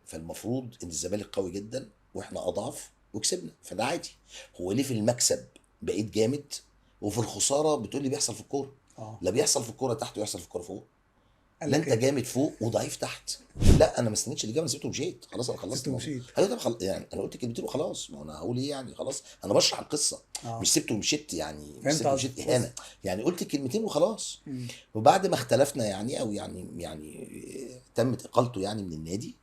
فالمفروض ان الزمالك قوي جدا واحنا اضعف وكسبنا، فده عادي. هو ليه في المكسب بقيت جامد وفي الخسارة بتقول لي بيحصل في الكورة؟ لا بيحصل في الكورة تحت ويحصل في الكورة فوق. لا انت جامد فوق وضعيف تحت. لا انا ما استنيتش الاجابة، انا سبته ومشيت. خلاص انا خلصت. ومشيت. ايوه طب يعني انا قلت كلمتين وخلاص، ما انا هقول ايه يعني؟ خلاص انا بشرح القصة. مش سبته ومشيت يعني، مش سبته ومشيت اهانه يعني، قلت كلمتين وخلاص. وبعد ما اختلفنا يعني، او يعني تمت اقالته يعني من النادي،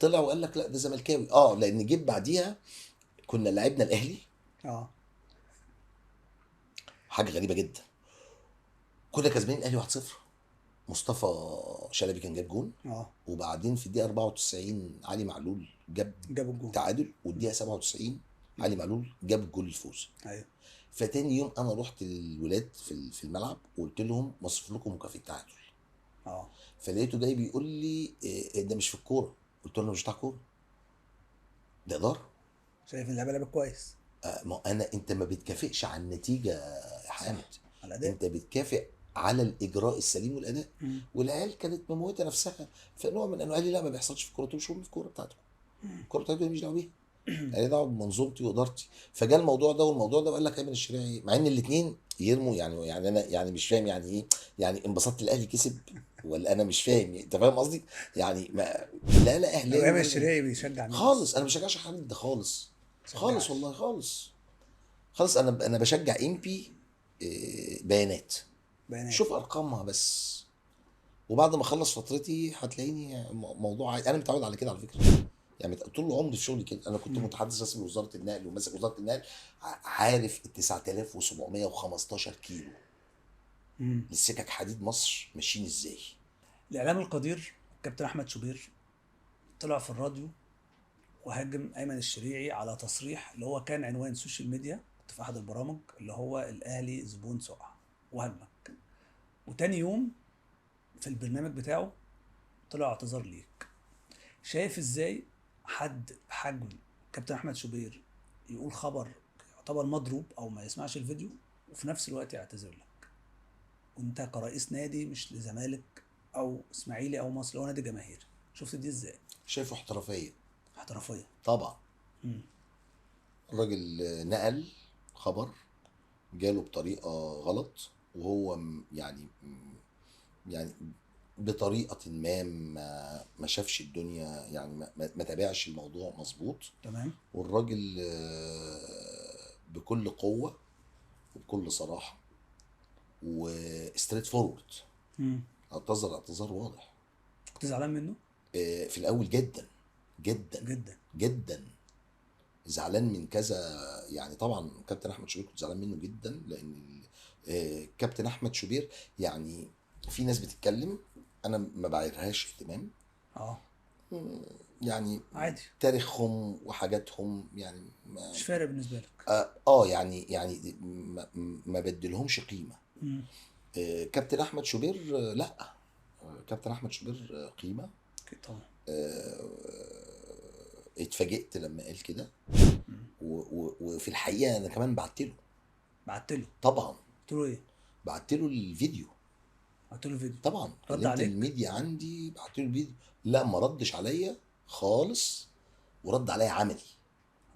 طلع وقال لك لا ده زملكاوي. لان جيب بعديها كنا لعبنا الاهلي. حاجة غريبة جدا، كنا كسبانين الاهلي 1-0، مصطفى شلبي كان جاب جون. وبعدين في الدقيقة 94 علي معلول جاب الجون تعادل، والدقيقة 97 علي معلول جاب الجول الفوز. ايوه. فتاني يوم انا رحت للولاد في الملعب وقلت لهم مصرف لكم مكافاة تعادل. فلقيته جاي بيقول لي ده مش في الكورة. قلت له انا مش بتاع كورة، ده ادارة. شايف ان اللعيبة لعبت كويس. ما انا انت ما بتكافئش على النتيجة يا حامد، انت بتكافئ على الاجراء السليم والاداء. والعيال كانت مموته نفسها، فنوع من انواع قال لي لا ما بيحصلش في الكورة. قلت له مش مهم في الكورة بتاعتكم، الكورة بتاعتكم مش دعوه بيها، انا دعوه بمنظومتي وادارتي. فجاء الموضوع ده والموضوع ده، وقال لك ايمن الشريعي، مع ان الاثنين يرموا يعني انا يعني مش فاهم يعني ايه، يعني انبسطت الاهلي كسب ولا انا مش فاهم، انت فاهم قصدي يعني؟ ما لا لا اهلاوي. ايمن الشريعي بيشجع مين خالص؟ انا ما بشجعش حد خالص خالص والله، خالص خالص. انا بشجع امبي بيانات. شوف ارقامها بس، وبعد ما اخلص فترتي هتلاقيني موضوع عادي. انا متعود على كده على فكرة يعني، طول عمري في شغلي كده. انا كنت متحدث رسمي لوزارة النقل وماسك وزارة النقل، عارف ال 9715 كيلو للسكك حديد مصر ماشيين ازاي. الاعلام القدير كابتن احمد شوبير طلع في الراديو وهاجم ايمن الشريعي على تصريح اللي هو كان عنوان social media، كنت في احد البرامج، اللي هو الاهلي زبون سقع، وهاجمك. وتاني يوم في البرنامج بتاعه طلع اعتذار ليك. شايف ازاي حد بحجم كابتن احمد شوبير يقول خبر يعتبر مضروب او ما يسمعش الفيديو وفي نفس الوقت يعتذر لك، وانت كرئيس نادي مش لزمالك او اسماعيلي او مصر، هو نادي جماهيري؟ شفت دي ازاي؟ شايفه احترافية. احترافية طبعا. الراجل نقل خبر جاله بطريقة غلط، وهو يعني بطريقة ما شافش الدنيا، يعني ما تابعش الموضوع مظبوط. تمام. والراجل بكل قوة وبكل صراحة و straightforward اعتذر اعتذار واضح. كنت زعلان منه؟ في الاول جدا جدا جدا جدا زعلان من كذا، يعني طبعا كابتن احمد شوبير كنت زعلان منه جدا، لان كابتن احمد شوبير يعني في ناس بتتكلم انا ما بعيرهاش اهتمام، يعني عادي، تاريخهم وحاجاتهم يعني مش فارق بالنسبة لك. يعني ما بدلهمش قيمة. كابتن احمد شوبير لا، كابتن احمد شوبير قيمة طبعا. اتفاجئت لما قال كده، وفي الحقيقة انا كمان بعت له طبعا. قلت له ايه؟ بعت له الفيديو. بعت له الفيديو طبعا. رد عليك؟ الميديا عندي، بعت له الفيديو. لا، ما ردش عليا خالص، ورد عليا عملي.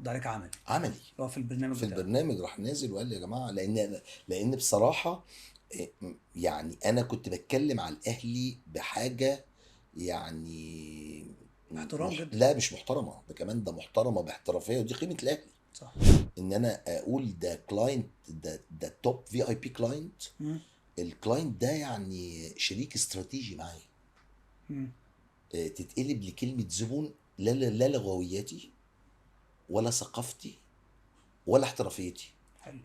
رد عليك عملي؟ عملي هو في البرنامج في البرنامج راح نازل وقال لي يا جماعة، لان بصراحة يعني انا كنت بتكلم على الاهلي بحاجة يعني احترام جدا. لا مش محترمه، ده كمان ده محترمه باحترافيه، ودي قيمة الاهلي. صح. ان انا اقول ده client، ده top VIP client. ال client ده يعني شريك استراتيجي معايا. تتقلب لكلمة زبون، لا لا لغوياتي ولا ثقافتي ولا احترافيتي. حلو.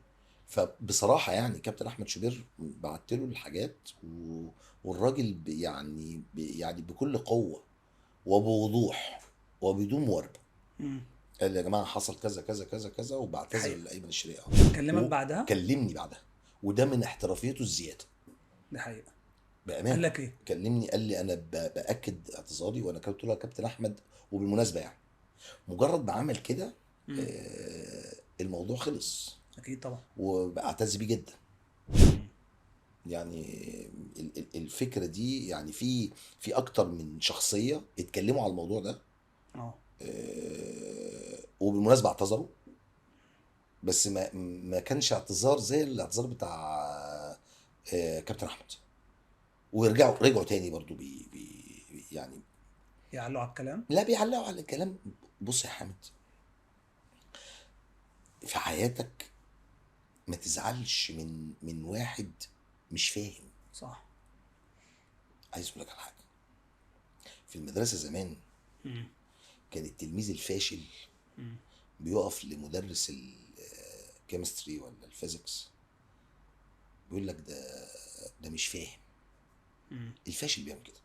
فبصراحة يعني كابتن احمد شوبير بعت له الحاجات، والراجل يعني بكل قوة وبوضوح وبدون مواربه قال لي يا جماعة حصل كذا كذا كذا كذا، وبعتذر لايمن الشريعة. كلمك بعدها؟ كلمني بعدها، وده من احترافيته الزيادة. ده حقيقة بامانه. قال لك ايه؟ كلمني قال لي انا باكد اعتذاري، وانا قلت له يا كابتن احمد، وبالمناسبة يعني مجرد ما عمل كده الموضوع خلص. اكيد طبعا، وبعتز بيه جدا. يعني الفكرة دي يعني في اكتر من شخصية اتكلموا على الموضوع ده. وبالمناسبة اعتذروا، بس ما كانش اعتذار زي الاعتذار بتاع كابتن احمد. ورجعوا رجعوا تاني برضو بي يعني يعلقوا على الكلام. لا بيعلقوا على الكلام. بص يا حامد، في حياتك ما تزعلش من واحد مش فاهم. صح. عايز اقول لك على حاجة. في المدرسة زمان كان التلميذ الفاشل بيقف لمدرس ال chemistry ولا ال physics بيقول لك ده مش فاهم. الفاشل بيعمل كده.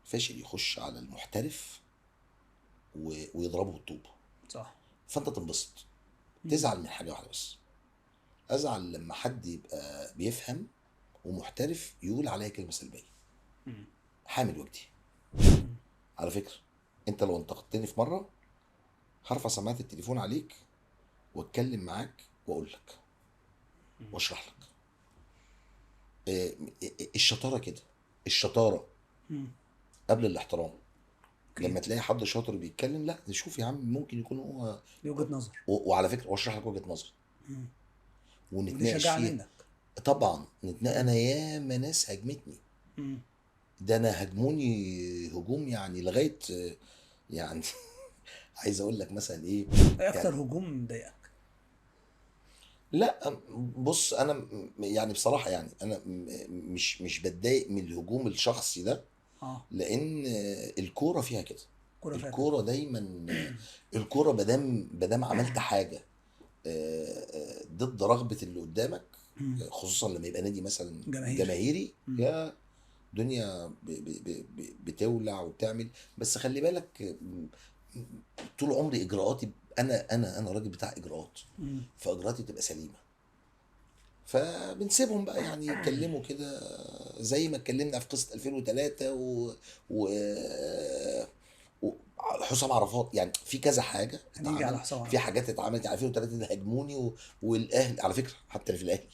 الفاشل يخش على المحترف ويضربه بالطوب. صح. فانت تنبسط. تزعل من حاجة واحدة بس، ازعل لما حد يبقى بيفهم ومحترف يقول عليا كلمة سلبية. حامد وجدي، على فكرة انت لو انتقدتني في مرة هرفع سماعه التليفون عليك واتكلم معاك واقول لك واشرح لك. الشطارة كده، الشطارة قبل الاحترام. لما تلاقي حد شاطر بيتكلم، لا شوف يا عم ممكن يكون هو ليه وجهه نظر، وعلى فكرة واشرح لك وجهه نظري ونتناقش فيها. طبعا طبعا. انا ياما ناس هاجمتني، ده انا هاجموني هجوم يعني لغاية يعني عايز اقول لك مثلا ايه اكتر يعني هجوم ضايقك؟ لا بص، انا يعني بصراحة يعني انا مش بتضايق من الهجوم الشخصي ده، لان الكورة فيها كده. الكورة دايما الكورة بدام عملت حاجة ضد رغبة اللي قدامك، خصوصا لما يبقى نادي مثلا جماهيري، يا دنيا بتولع وبتعمل. بس خلي بالك، طول عمري اجراءاتي، انا راجل بتاع اجراءات، فاجراءاتي بتبقى سليمة، فبنسيبهم بقى يعني يتكلموا كده زي ما اتكلمنا في قصة 2003 و حسام عرفات. يعني في كذا حاجة اتعملت، في حاجات اتعملت يعني 2003 ده هاجموني، والاهلي على فكرة، حتى في الاهلي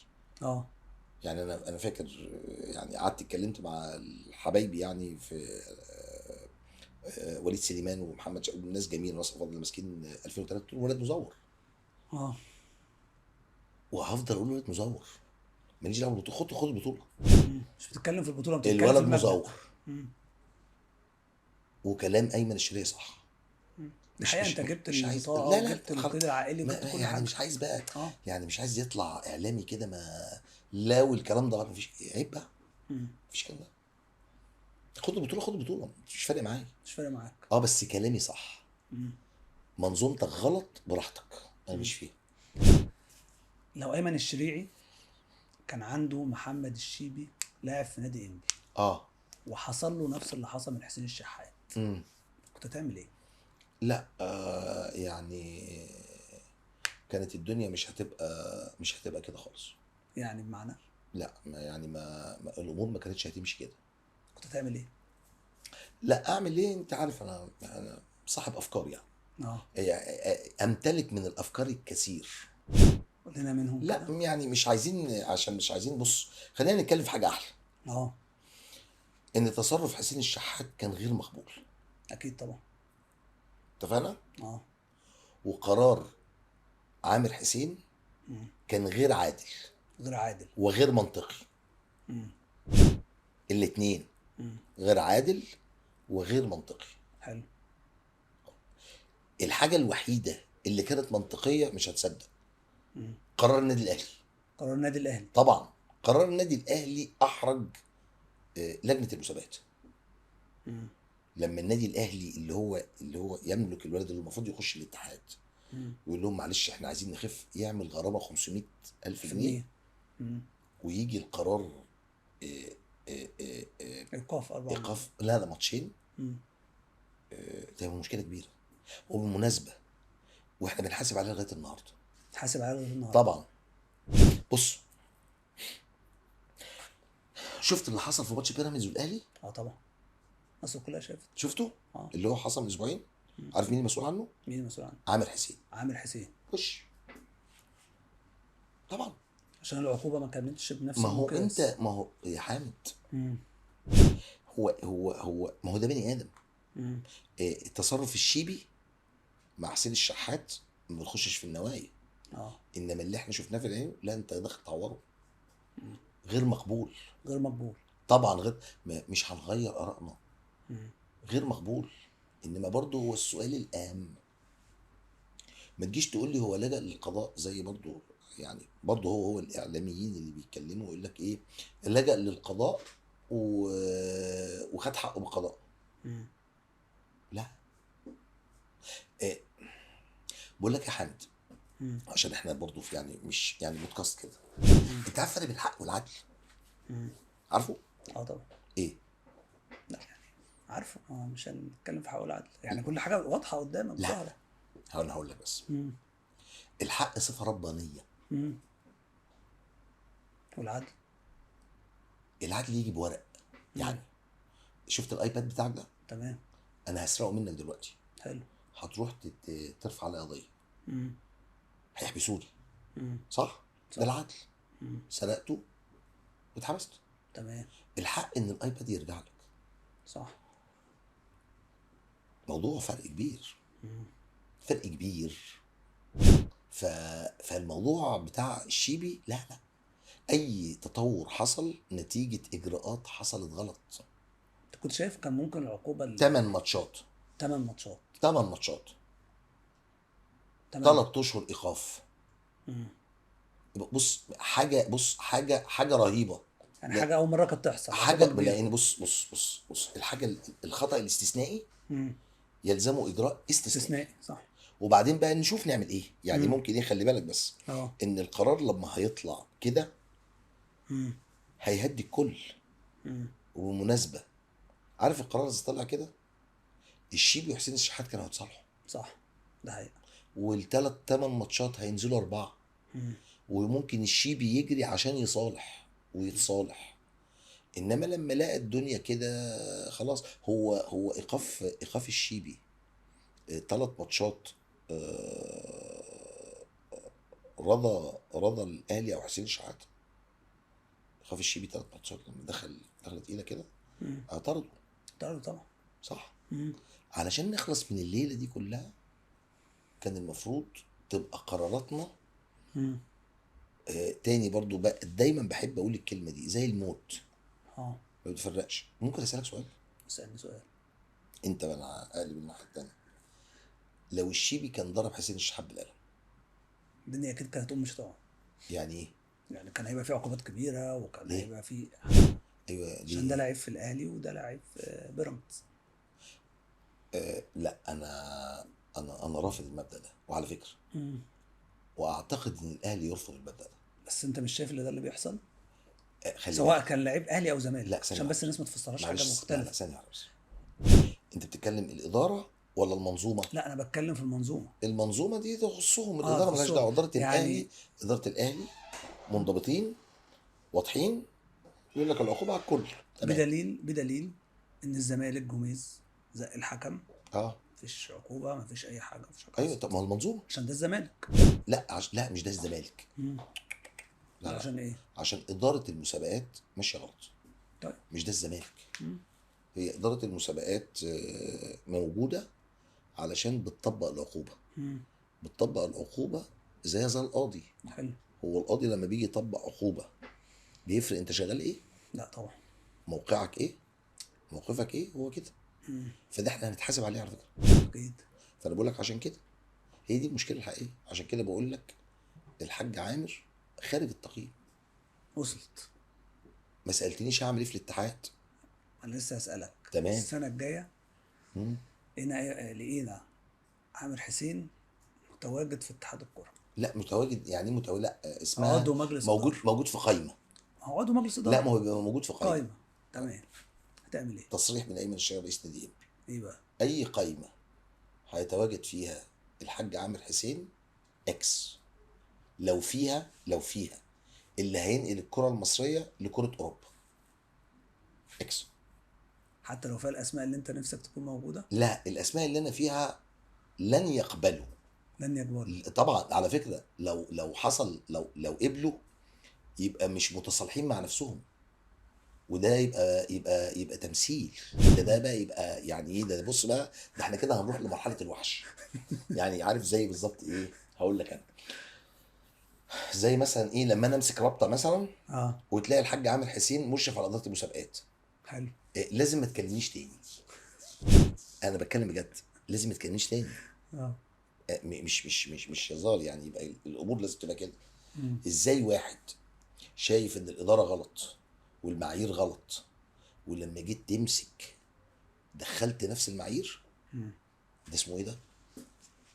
يعني انا فاكر يعني قعدت اتكلمت مع حبايبي يعني في وليد سليمان ومحمد ناس جميلة، ناس افضل ماسكين 2003، ولد مزور. وهفضل اقول ولد مزور، ماليش دعوه بالبطولة، خد البطولة. مش بتتكلم في البطولة، بتتكلم الولد في المبدأ. مزور. وكلام ايمن الشريعي صح. الحقيقة انت جبت البطاقة، لا لا، جبت القيد العائلي، جبت كل يعني حاجة. مش عايز بقى يعني مش عايز يطلع اعلامي كده، ما لا والكلام ده مفيش عيب بقى، مفيش كلام ده. خد البطولة، خد البطولة، مش فارق معايا، مش فارق معاك. بس كلامي صح. منظومتك غلط براحتك، انا مش فيها. لو ايمن الشريعي كان عنده محمد الشيبي لاعب في نادي انبي، وحصل له نفس اللي حصل من حسين الشحات، كنت هتعمل ايه؟ لا، يعني كانت الدنيا مش هتبقى كده خالص. يعني بمعنى؟ لا، ما يعني ما الامور ما كانتش هتمشي كده. كنت هتعمل ايه؟ لا اعمل ايه؟ انت عارف انا صاحب افكار يعني. يعني امتلك من الافكار الكثير. قلنا منهم لا كده؟ يعني مش عايزين، عشان مش عايزين. بص، خلينا نتكلم في حاجة احلى. ان تصرف حسين الشحات كان غير مقبول. اكيد طبعا. اتفقنا؟ وقرار عامر حسين كان غير عادل. غير عادل وغير منطقي. الاثنين غير عادل وغير منطقي. حلو. الحاجة الوحيدة اللي كانت منطقية، مش هتصدق، قرار النادي الاهلي. قرار النادي الاهلي طبعا. قرار النادي الاهلي احرج لجنة المسابقات. لما النادي الاهلي اللي هو يملك الولد اللي المفروض يخش الاتحاد، ويقول لهم معلش احنا عايزين نخف، يعمل غرامة 500,000 جنيه، ويجي القرار ايقاف 4 ايقاف، لا ماتشين. ده مشكلة كبيرة. وبالمناسبة واحنا بنحاسب عليها لغاية النهارده. بنحاسب عليها لغاية النهارده طبعا. بص، شفت اللي حصل في ماتش بيراميدز والاهلي؟ طبعا، مصر كلها شافت. شفته؟ اللي هو حصل من اسبوعين. عارف مين المسؤول عنه؟ مين المسؤول عنه؟ عامر حسين. عامر حسين وش طبعا، عشان العقوبة ما كانتش بنفس ما هو انت، ما هو يا حامد، هو هو هو ما هو ده بني ادم. التصرف الشيبي مع حسين الشحات ما بنخشش في النوايا. انما اللي احنا شفناه في العين، لا انت داخل تعوره. غير مقبول. غير مقبول طبعا. غير، مش هنغير ارائنا. غير مقبول. انما برضه هو السؤال الاهم، ما تجيش تقول لي هو لجأ للقضاء زي برضه، يعني برضه هو الاعلاميين اللي بيتكلموا يقول لك ايه، لجأ للقضاء وخد حقه بالقضاء. لا، إيه، بقول لك يا حامد، عشان احنا برضه في يعني مش يعني بودكاست كده، انت عارف فرق بين الحق والعدل؟ عارفه؟ طبعا. ايه؟ لا يعني عارفه، مش هنتكلم في حق والعدل، يعني كل حاجة واضحة قدامك. لا، انا هقول لك بس. الحق صفة ربانية. والعدل؟ العدل يجي بورق. يعني شفت الايباد بتاعك ده؟ تمام. انا هسرقه منك دلوقتي. حلو. هتروح ترفع علي قضية. هيحبسوني. صح؟ ده العدل. سرقته واتحبست. تمام. الحق ان الايباد يرجع لك. صح. موضوع فرق كبير. فرق كبير. فالموضوع بتاع الشيبي، لا لا، اي تطور حصل نتيجة اجراءات حصلت غلط. انت كنت شايف كان ممكن العقوبة 8 ماتشات. 8 ماتشات. 8 ماتشات. 3 اشهر ايقاف. بص حاجة، بص حاجة رهيبة يعني، حاجة اول مرة كانت تحصل حاجة. لان بص بص بص بص، الحاجة الخطا الاستثنائي يلزمه اجراء استثنائي. صح. وبعدين بقى نشوف نعمل ايه يعني. ممكن ايه، خلي بالك بس ان القرار لما هيطلع كده هيهدي الكل. وبالمناسبة عارف القرار اللي طلع كده، الشيبي وحسين الشحات كانوا هيتصالحوا. صح، ده حقيقة. والثلاث 8 ماتشات هينزلوا 4. وممكن الشيبي يجري عشان يصالح ويتصالح. انما لما لقى الدنيا كده خلاص، هو ايقاف الشيبي 3 ماتشات، رضا الاهلي او حسين الشحات. ايقاف الشيبي 3 ماتشات لما دخل تقيلة كده، اعترضوا. اعترضوا طبعا. صح. علشان نخلص من الليلة دي كلها كان المفروض تبقى قراراتنا تاني. برضو دايما بحب اقول الكلمة دي زي الموت، ما بتفرقش. ممكن اسالك سؤال؟ اسالني سؤال. انت بقى اقلب الناحية الثانية، لو الشيبي كان ضرب حسين الشحات بالقلم الدنيا اكيد كانت هتقوم. مش طبعا. يعني ايه؟ يعني كان هيبقى في عقوبات كبيرة، وكان هيبقى في ايوه، عشان ده لعيب في الاهلي وده لعيب في بيراميدز. لا انا انا انا رافض المبدا ده، وعلى فكرة واعتقد ان الاهلي يرفض المبدا ده. بس انت مش شايف اللي ده اللي بيحصل؟ سواء كان لعيب اهلي او زمالك. لا عشان بس الناس ما تفسرهاش حاجة مختلفة. لا ثانية واحدة بس، انت بتتكلم الادارة ولا المنظومة؟ لا انا بتكلم في المنظومة. المنظومة دي تخصهم، الادارة مالهاش دعوه. ادارة يعني الاهلي، ادارة الاهلي منضبطين واضحين، يقول لك العقوبة على الكل. بدليل ان الزمالك جوميز زق الحكم، مفيش عقوبه، مفيش اي حاجة، مفيش حاجة. ايوه طب ما هو المنظومة عشان ده الزمالك. لا لا مش ده الزمالك. لا عشان ايه؟ عشان ادارة المسابقات ماشية غلط. طيب مش ده الزمالك. هي ادارة المسابقات موجودة علشان بتطبق العقوبة. بتطبق العقوبة زي القاضي. حلو. هو القاضي لما بيجي يطبق عقوبه بيفرق انت شغال ايه؟ لا طبعا. موقعك ايه؟ موقفك ايه؟ هو كده. فده احنا هنتحاسب عليه على فكرة. اكيد. فانا بقول لك عشان كده هي دي المشكلة الحقيقية. عشان كده بقول لك الحاج عامر خارج التقييم. وصلت. ما سالتنيش هعمل ايه في الاتحاد. انا لسه هسالك. تمام. السنة الجاية لقينا عامر حسين متواجد في اتحاد الكورة. لا متواجد يعني متواجد، لا اسمها عضو مجلس موجود إدارة. موجود في قايمة. عضو مجلس ادارة. لا ما هو بيبقى موجود في قايمة. تمام. هتعمل ايه؟ تصريح من ايمن الشاعر رئيس نادي انبي. ايه بقى؟ اي قايمة هيتواجد فيها الحاج عامر حسين X، لو فيها اللي هينقل الكره المصرية لكرة اوروبا X. حتى لو فيها الاسماء اللي انت نفسك تكون موجودة؟ لا الاسماء اللي انا فيها لن يقبلوا. لن يقبلوا طبعا. على فكرة لو حصل، لو قبلوا يبقى مش متصالحين مع نفسهم، وده يبقى يبقى يبقى تمثيل. ده بقى يبقى يعني ايه ده؟ بص بقى، ده احنا كده هنروح لمرحلة الوحش. يعني عارف زي بالظبط ايه؟ هقول لك انا زي مثلا ايه، لما انا امسك رابطه مثلا وتلاقي الحاج عامر حسين مشرف على ادارة المسابقات. حلو. إيه لازم ما تكلمنيش تاني. انا بتكلم بجد، لازم ما تكلمنيش تاني. مش مش مش مش هزار يعني. يبقى الامور لازم تبقى كده. ازاي واحد شايف ان الادارة غلط والمعايير غلط، ولما جيت تمسك دخلت نفس المعايير؟ ده اسمه ايه ده؟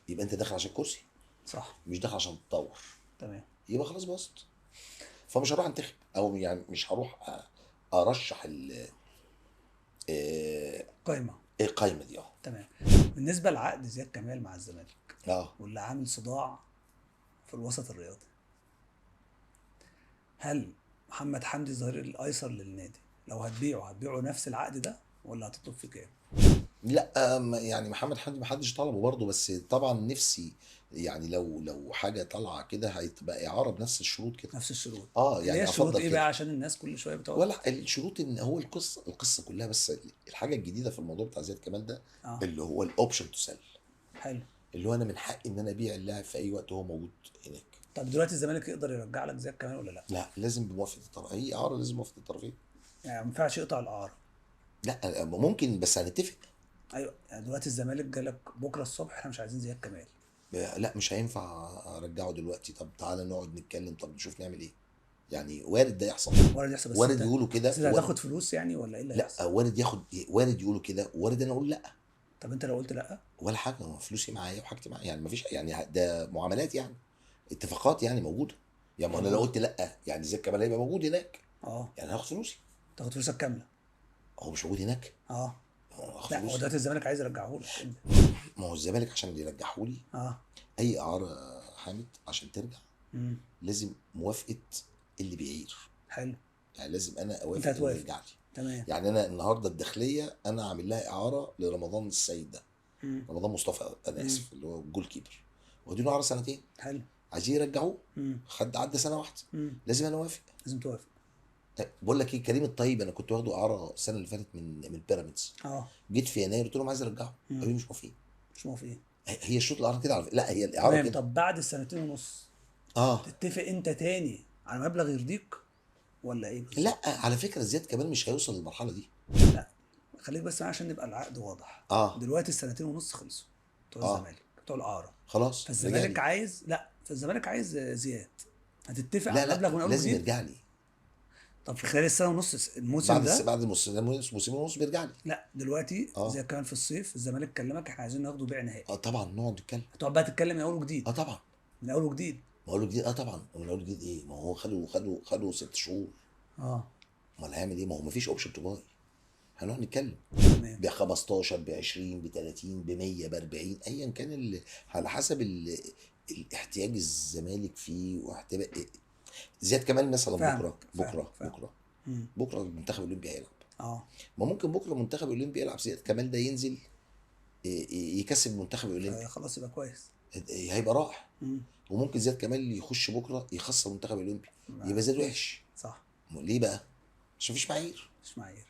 يبقى انت داخل عشان كرسي، صح، مش داخل عشان تطور. تمام. يبقى خلاص باظت. فمش هروح انتخب، او يعني مش هروح ارشح القايمة. القايمة دي. تمام. بالنسبة لعقد زياد كمال مع الزمالك، واللي عامل صداع في الوسط الرياضي، هل محمد حمدي الظهير الايسر للنادي لو هتبيعه نفس العقد ده ولا هتطلب فيه كام؟ لا يعني محمد حمدي ما حدش طلبه برضه، بس طبعا نفسي يعني لو حاجة طالعه كده هتبقى اعاره بنفس الشروط كده. نفس الشروط. يعني افضل ايه بقى عشان الناس كل شوية بتقعد ولا الشروط ان هو القصة كلها. بس الحاجة الجديدة في الموضوع بتاع زياد كمال ده اللي هو ال option to sell. حلو. اللي هو انا من حقي ان انا ابيع اللاعب في اي وقت وهو موجود هناك. طب دلوقتي الزمالك يقدر يرجع لك زياد كمال ولا لا؟ لا لازم بموافقة الطرفين. اي اعاره لازم موافقة الطرفين. يعني ما ينفعش يقطع الاعارة. لا ممكن بس هنتفق. ايوه يعني دلوقتي الزمالك جالك بكره الصبح احنا مش عايزين زياد كمال. لا مش هينفع ارجعه دلوقتي. طب تعالى نقعد نتكلم، طب نشوف نعمل ايه. يعني وارد ده يحصل. وارد يحصل، بس وارد يقولوا كده. بس هتاخد فلوس يعني ولا ايه اللي هيحصل؟ لا وارد ياخد، وارد يقولوا كده، وارد انا اقول لا. طب انت لو قلت لا ولا حاجة، ما فلوسي معايا وحاجتي معايا، يعني ما فيش، يعني ده معاملات، يعني اتفاقات يعني موجودة. يعني ما انا لو قلت لا يعني زياد كمال هيبقى موجود هناك. يعني هاخد فلوسي. تاخد فلوسك كاملة. هو مش موجود هناك. لا هو دلوقتي الزمالك عايز يرجعه لك. ما هو الزمالك عشان يرجعه لي اي اعاره حامد عشان ترجع لازم موافقة اللي بيعير. حلو. يعني لازم انا اوافق انه يرجع لي. تمام. يعني انا النهارده الداخلية انا عامل لها اعاره لرمضان السيد ده. رمضان مصطفى انا اسف، اللي هو ال goalkeeper، وديله اعاره سنتين. حلو. عايزين يرجعوه، خد عدى سنة واحدة. لازم انا اوافق. لازم توافق. بقول لك ايه، كريم الطيب انا كنت واخده اعاره السنة اللي فاتت من بيراميدز. جيت في يناير قلت لهم عايز ارجعه، قالوا لي مش موافقين. مش موافقين. هي شروط الاعارة كده على فكرة. لا هي الاعارة كده. طب بعد السنتين ونص تتفق انت تاني على مبلغ يرضيك ولا ايه بالظبط؟ لا على فكرة زياد كمال مش هيوصل للمرحلة دي. لا خليك بس معايا عشان نبقى العقد واضح. دلوقتي السنتين ونص خلصوا بتوع الزمالك، بتوع الاعارة خلاص. فالزمالك عايز، لا فالزمالك عايز زياد. هتتفق على مبلغ من اول لازم يرجع لي. طب في خلال السنة ونص الموسم بعد ده، بعد موسم ونص بيرجع لي. لا دلوقتي زي كمان في الصيف الزمالك كلمك احنا عايزين ناخده بيع نهائي. طبعا نقعد نتكلم. هتقعد بقى تتكلم من اول وجديد. طبعا من اول وجديد. ما اقول جديد. طبعا من اول وجديد. ايه ما هو خدوا 6 شهور. امال هيعمل ايه؟ ما هو ما فيش option to buy. هنقعد نتكلم ب 15 ب 20 ب 30 ب 100 ب 40 ايا كان على حسب الاحتياج الزمالك فيه. واحتمال زياد كمال مثلا بكره بكره فاهم. بكره بكره المنتخب الاولمبي هيلعب. ما ممكن بكره المنتخب الاولمبي يلعب، زياد كمال ده ينزل يكسب المنتخب الاولمبي، خلاص يبقى كويس، هيبقى رائع. وممكن زياد كمال يخش بكره يخسر المنتخب الاولمبي، يبقى زياد وحش. صح. ليه بقى؟ عشان مفيش معايير. مفيش معايير.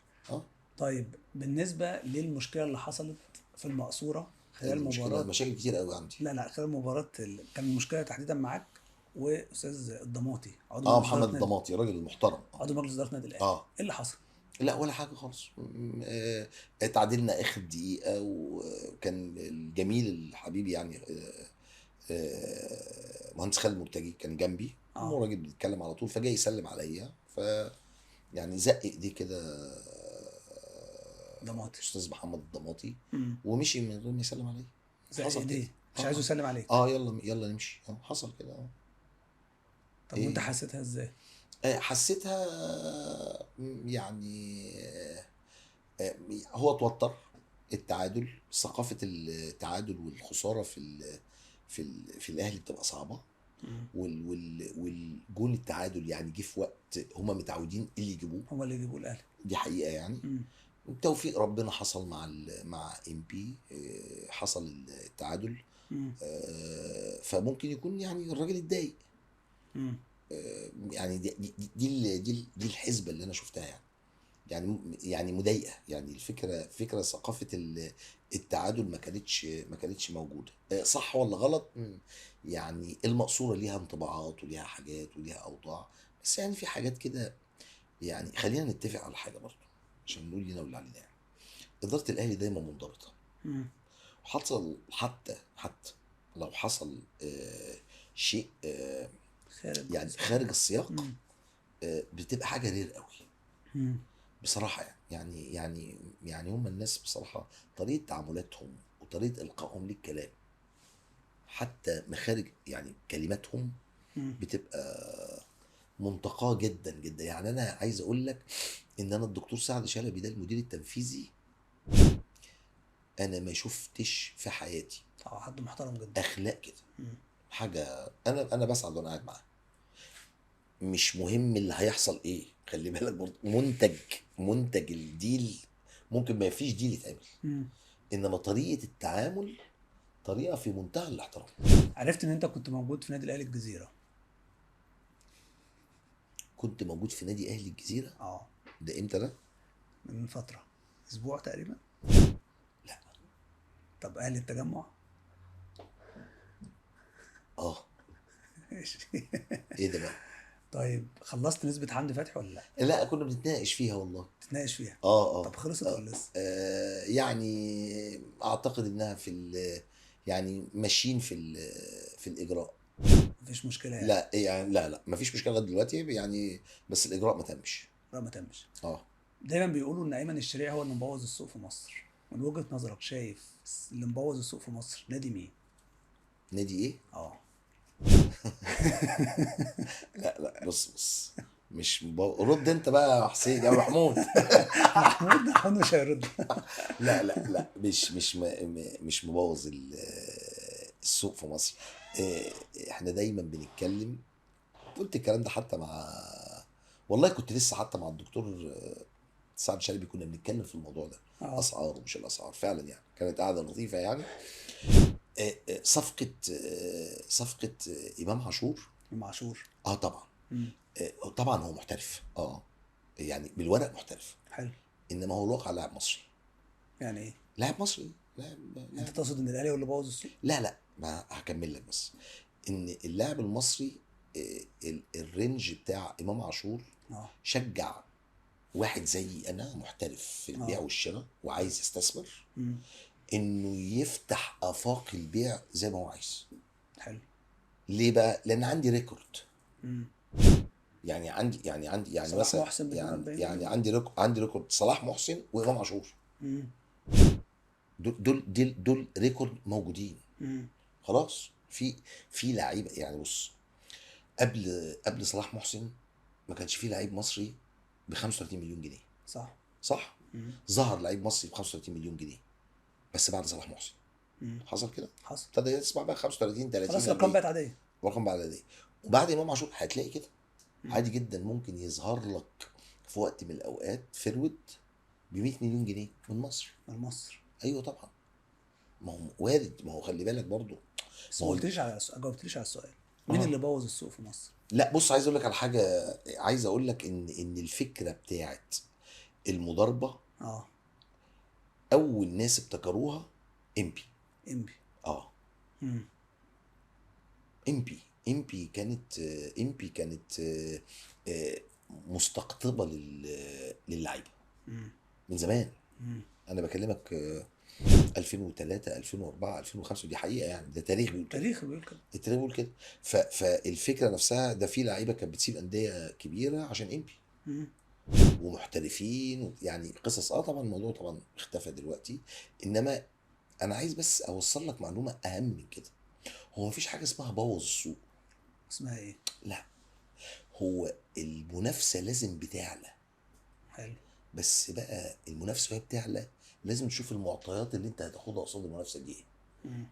طيب بالنسبة للمشكلة اللي حصلت في المقصورة خلال مباراة، مشاكل كتير قوي عندي. لا خلال مباراة كان المشكلة تحديدا معاك واستاذ الضماطي، عضو محمد الضماطي راجل محترم، عضو مجلس ادارة النادي الاهلي. ايه اللي حصل؟ لا ولا حاجة خالص. اتعادلنا اخر دقيقة، وكان الجميل الحبيب يعني مهندس خالد مرتجي كان جنبي، هو راجل بيتكلم على طول، فجاي يسلم عليا، ف يعني زق ايديه كده ضماطي، استاذ محمد الضماطي، ومشي من غير ما يسلم عليا. حصل كده، مش عايزه يسلم عليك. يلا يلا نمشي. حصل كده. طب وانت حسيتها ازاي؟ حسيتها يعني هو اتوتر. التعادل، ثقافة التعادل والخسارة في الاهلي بتبقى صعبة. والجون التعادل يعني جه في وقت هما متعودين اللي يجيبوه، هما اللي يجيبوه الاهلي، دي حقيقة يعني. توفيق ربنا حصل مع ام بي، حصل التعادل. فممكن يكون يعني الراجل اتضايق. يعني دي دي دي, دي الحسبة اللي انا شفتها يعني يعني مضايقه يعني. الفكرة فكرة ثقافة التعادل ما كانتش موجودة. صح ولا غلط؟ يعني المقصورة ليها انطباعات وليها حاجات وليها اوضاع، بس يعني في حاجات كده. يعني خلينا نتفق على حاجة برضه عشان نقول لنا واللي علينا. يعني ادارة الاهلي دايما منضبطة. وحصل حتى لو حصل شيء يعني خارج السياق، بتبقى حاجة رير قوي بصراحة. يعني يعني يعني هم الناس بصراحة طريقه تعاملاتهم وطريقه القائهم للكلام، حتى مخارج يعني كلماتهم بتبقى منتقاه جدا جدا. يعني انا عايز اقول لك ان انا الدكتور سعد شلبي ده المدير التنفيذي، انا ما شفتش في حياتي حد محترم جدا، اخلاق كده. حاجة انا بسعد وانا قاعد معاه. مش مهم اللي هيحصل ايه، خلي بالك برضه منتج الديل ممكن ما فيش ديل يتعمل، انما طريقه التعامل طريقه في منتهى الاحترام. عرفت ان انت كنت موجود في نادي الاهلي الجزيرة. كنت موجود في نادي اهلي الجزيرة؟ ده امتى ده؟ من فترة، اسبوع تقريبا. لا. طب اهلي التجمع؟ ماشي. ايه ده بقى؟ طيب خلصت نسبة حمدي فتحي ولا لا؟ لا كنا بنتناقش فيها والله. بتتناقش فيها؟ طب خلصت ولا لسه؟ يعني اعتقد انها في يعني ماشيين في الاجراء. مفيش مشكلة يعني؟ لا يعني لا مفيش مشكلة لغاية دلوقتي يعني، بس الاجراء ما تمش. الاجراء ما تمش. دايما بيقولوا ان ايمن الشريعي هو اللي مبوظ السوق في مصر. من وجهة نظرك شايف اللي مبوظ السوق في مصر نادي مين؟ نادي ايه؟ لا بص مش رد انت بقى يا حسين يا محمود. محمود مش هيرد. لا مش مبوظ السوق في مصر. احنا دايما بنتكلم، قلت الكلام ده حتى مع، والله كنت لسه حتى مع الدكتور سعد شلبي كنا بنتكلم في الموضوع ده. اسعار ومش الاسعار فعلا يعني، كانت قاعدة لطيفة يعني. صفقة امام عاشور. امام عاشور طبعا. طبعا هو محترف. يعني بالورق محترف. حلو. انما هو الواقع لاعب مصري. يعني ايه؟ لاعب مصري. لاعب. انت تقصد ان الاهلي هو اللي بوظ السوق؟ لا لا، ما هكمل لك، بس ان اللاعب المصري ال range بتاع امام عاشور شجع واحد زيي انا محترف في البيع والشراء وعايز يستثمر انه يفتح افاق البيع زي ما هو عايز. حلو. ليه بقى؟ لان عندي record. يعني عندي يعني عندي يعني صلاح مثلا محسن يعني, يعني عندي record صلاح محسن وامام عاشور. دول record موجودين. خلاص في لعيبة يعني. بص، قبل صلاح محسن ما كانش في لعيب مصري ب 35 مليون جنيه. صح صح. ظهر لعيب مصري ب 35 مليون جنيه بس بعد صلاح محسن. حصل كده؟ حصل. ابتدى يسمع بقى 35 30. خلاص الارقام بقت عادية. الارقام بقت عادية. وبعد امام عاشور هتلاقي كده عادي جدا، ممكن يظهر لك في وقت من الاوقات forward ب 100 مليون جنيه من مصر. من مصر. ايوه طبعا، ما هو وارد. ما هو خلي بالك برضو. بس ما قلتليش على جاوبتليش على السؤال، مين اللي بوظ السوق في مصر؟ لا بص، عايز اقول لك على حاجة. عايز اقول لك ان الفكرة بتاعت المضاربة اول ناس ابتكروها امبي. امبي. امبي كانت مستقطبه للعيبة من زمان. انا بكلمك 2003 2004 2005، دي حقيقة يعني، ده تاريخ بيقول كده. تاريخ بيقول كده. التاريخ بيقول كده. فالفكرة نفسها ده في لعيبة كانت بتسيب اندية كبيرة عشان امبي ومحترفين يعني قصص. طبعا الموضوع طبعا اختفى دلوقتي، انما انا عايز بس اوصل لك معلومة اهم من كده. هو مفيش حاجة اسمها بوظ السوق. اسمها ايه؟ لا، هو المنافسة لازم بتعلى. حلو. بس بقى المنافسة وهي بتعلى لازم تشوف المعطيات اللي انت هتاخدها قصاد المنافسة دي ايه.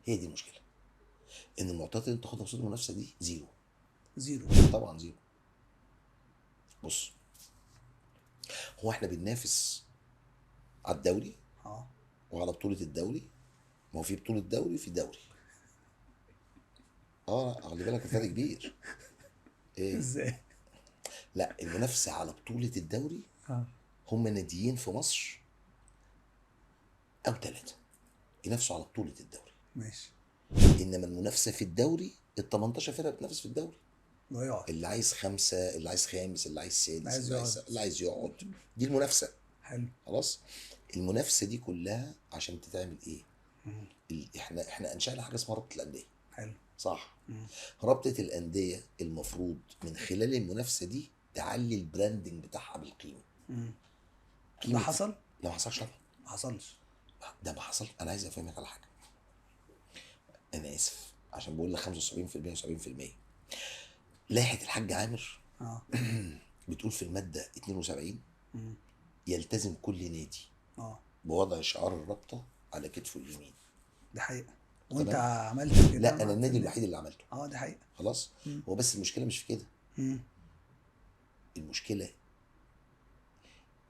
هي دي المشكلة، ان المعطيات اللي انت تاخدها قصاد المنافسة دي zero. zero طبعا zero. بص، هو احنا بننافس على الدوري وعلى بطوله الدوري. ما هو في بطوله دوري في دوري. خلي بالك الفرق كبير. ايه ازاي؟ لا، المنافسة على بطوله الدوري هم ناديين في مصر او 3 ينافسوا على بطوله الدوري. ماشي. انما المنافسة في الدوري ال 18 فرقه بتنافس في الدوري. ضياع. اللي عايز 5، اللي عايز خامس، اللي عايز سادس، اللي عايز يقعد. دي المنافسة. حلو. خلاص، المنافسة دي كلها عشان تتعمل ايه؟ احنا انشأنا حاجة اسمها رابطه الاندية. حلو. صح. رابطه الاندية المفروض من خلال المنافسة دي تعلي ال branding بتاعها بالقيمة. ده حصل؟ لا ما حصلش طبعا. ما حصلش. ده ما حصل. انا عايز افهمك على حاجة. انا اسف عشان بقول لك 75% و70%. لائحة الحاج عامر بتقول في المادة 72 يلتزم كل نادي بوضع شعار الرابطة على كتفه اليمين. دي حقيقة. وانت عملت كده؟ لا، انا النادي الوحيد اللي عملته. دي حقيقة. خلاص. هو بس المشكلة مش في كده. المشكلة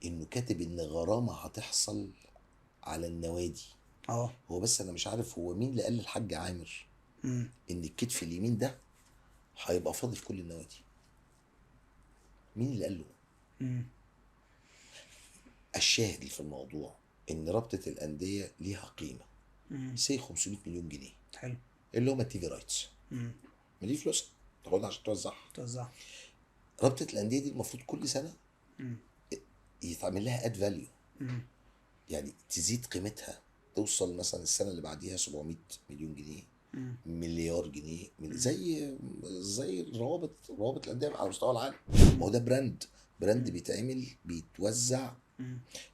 انه كاتب ان غرامة هتحصل على النوادي. هو بس انا مش عارف هو مين اللي قال للحاج عامر ان الكتف اليمين ده هيبقى فاضي في كل النوادي. مين اللي قال له؟ الشاهد في الموضوع ان رابطه الاندية ليها قيمة سي 500 مليون جنيه. حلو. اللي هم ال TV rights. ما دي فلوس تاخدها عشان توزعها. رابطه الاندية دي المفروض كل سنة يتعمل لها add value، يعني تزيد قيمتها، توصل مثلا السنة اللي بعديها 700 مليون جنيه، مليار جنيه، زي روابط الاندية على مستوى العالم. ما هو ده brand بيتعمل، بيتوزع.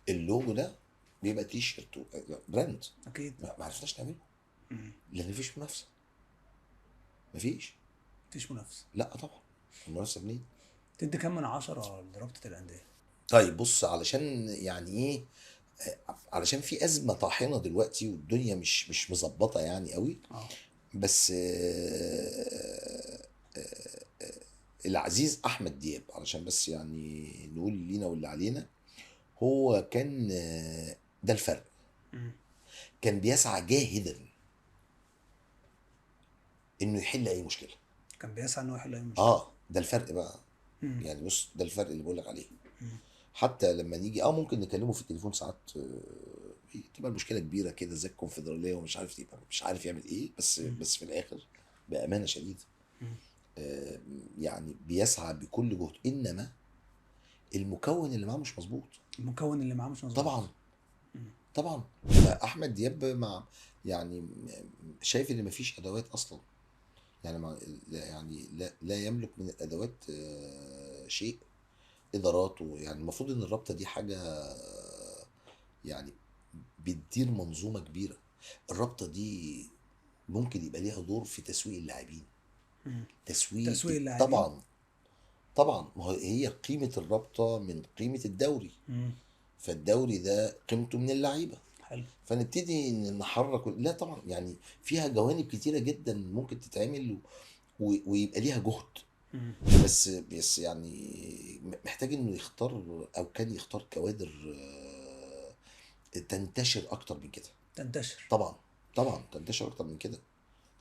اللوجو ده بيبقى تيشيرت brand. اكيد. ما عرفناش نعمله لان مفيش منافسه. مفيش منافسه. لا طبعا. المنافسة منين؟ تدي كام من 10 لرابطه الاندية؟ طيب بص، علشان يعني ايه، علشان في ازمة طاحنة دلوقتي والدنيا مش مظبطه يعني قوي. بس العزيز احمد دياب، علشان بس يعني نقول لينا واللي علينا، هو كان ده الفرق. كان بيسعى جاهدا انه يحل اي مشكلة. كان بيسعى انه يحل اي مشكلة. ده الفرق بقى. يعني بص، ده الفرق اللي بقول لك عليه. حتى لما نيجي ممكن نكلمه في التليفون ساعات، تبقى المشكلة كبيرة كده زي الكونفدراليه ومش عارف ايه، مش عارف يعمل ايه، بس في الاخر بامانه شديدة يعني بيسعى بكل جهد، انما المكون اللي معاه مش مظبوط. المكون اللي معاه مش مظبوط طبعا. طبعا احمد دياب مع يعني شايف ان مفيش ادوات اصلا، يعني يعني لا يملك من الادوات شيء، اداراته يعني المفروض ان الرابطة دي حاجة يعني بتدير منظومة كبيرة. الرابطة دي ممكن يبقى ليها دور في تسويق اللاعبين. تسويق اللاعبين طبعا طبعا، ما هي قيمة الرابطة من قيمة الدوري. فالدوري ده قيمته من اللعيبة. حلو. فنبتدي نحرك. لا طبعا يعني فيها جوانب كتيرة جدا ممكن تتعمل ويبقى ليها جهد. بس يعني محتاج انه يختار، او كان يختار كوادر تنتشر اكتر من كده. تنتشر طبعا طبعا، تنتشر اكتر من كده،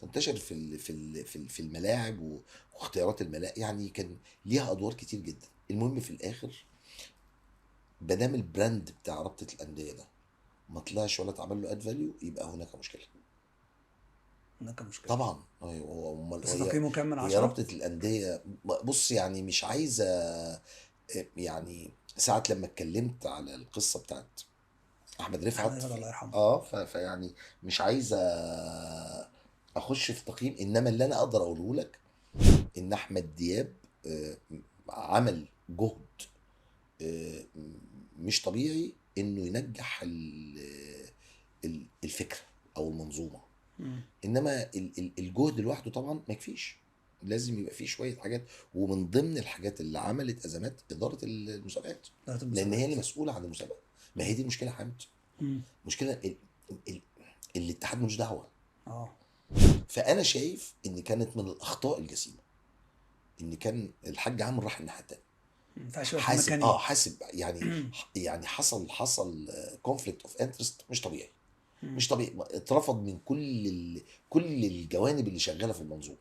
تنتشر في في في الملاعب واختيارات الملاعب، يعني كان ليها ادوار كتير جدا. المهم في الاخر مادام ال brand بتاع رابطه الاندية ده ما طلعش ولا اتعمل له add value، يبقى هناك مشكلة. هناك مشكلة طبعا. ايوه، بس تقييمه كام من 10؟ هي رابطه الاندية بص يعني مش عايزه، يعني ساعة لما اتكلمت على القصة بتاعت احمد رفعت الله يرحمه، فيعني مش عايزه اخش في تقييم، انما اللي انا اقدر اقوله لك ان احمد دياب عمل جهد مش طبيعي انه ينجح الفكرة او المنظومة. انما الجهد لوحده طبعا ما يكفيش، لازم يبقى فيه شوية حاجات، ومن ضمن الحاجات اللي عملت ازمات ادارة المسابقات، لان هي اللي مسؤولة عن المسابقة. ما هي دي مشكلة حامد، مشكلة الاتحاد ملوش دعوه. فانا شايف ان كانت من الاخطاء الجسيمة ان كان الحاج عامر راح الناحية الثانية. حاسب حاسب يعني يعني حصل conflict of interest مش طبيعي. مش طبيعي، اترفض من كل الجوانب اللي شغالة في المنظومة.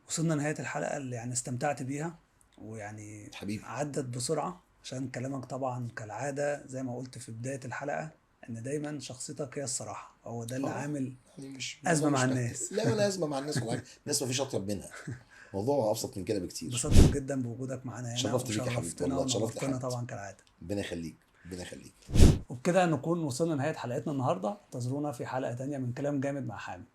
وصلنا نهاية الحلقة اللي يعني استمتعت بيها، ويعني حبيبي عدت بسرعة عشان كلامك طبعا كالعادة زي ما قلت في بداية الحلقة ان دايما شخصيتك هي الصراحة، هو ده اللي عامل يعني مش ازمة مع الناس. لا ولا ازمة مع الناس ولا حاجة، الناس ما فيش اطيب منها، الموضوع ابسط من كده بكتير. انبسطت جدا بوجودك معانا هنا، شرفت بيك يا حبيبي والله، شرفتنا طبعا كالعادة. ربنا يخليك، ربنا يخليك. وبكده نكون وصلنا لنهاية حلقتنا النهارده، انتظرونا في حلقة تانية من كلام جامد مع حامد.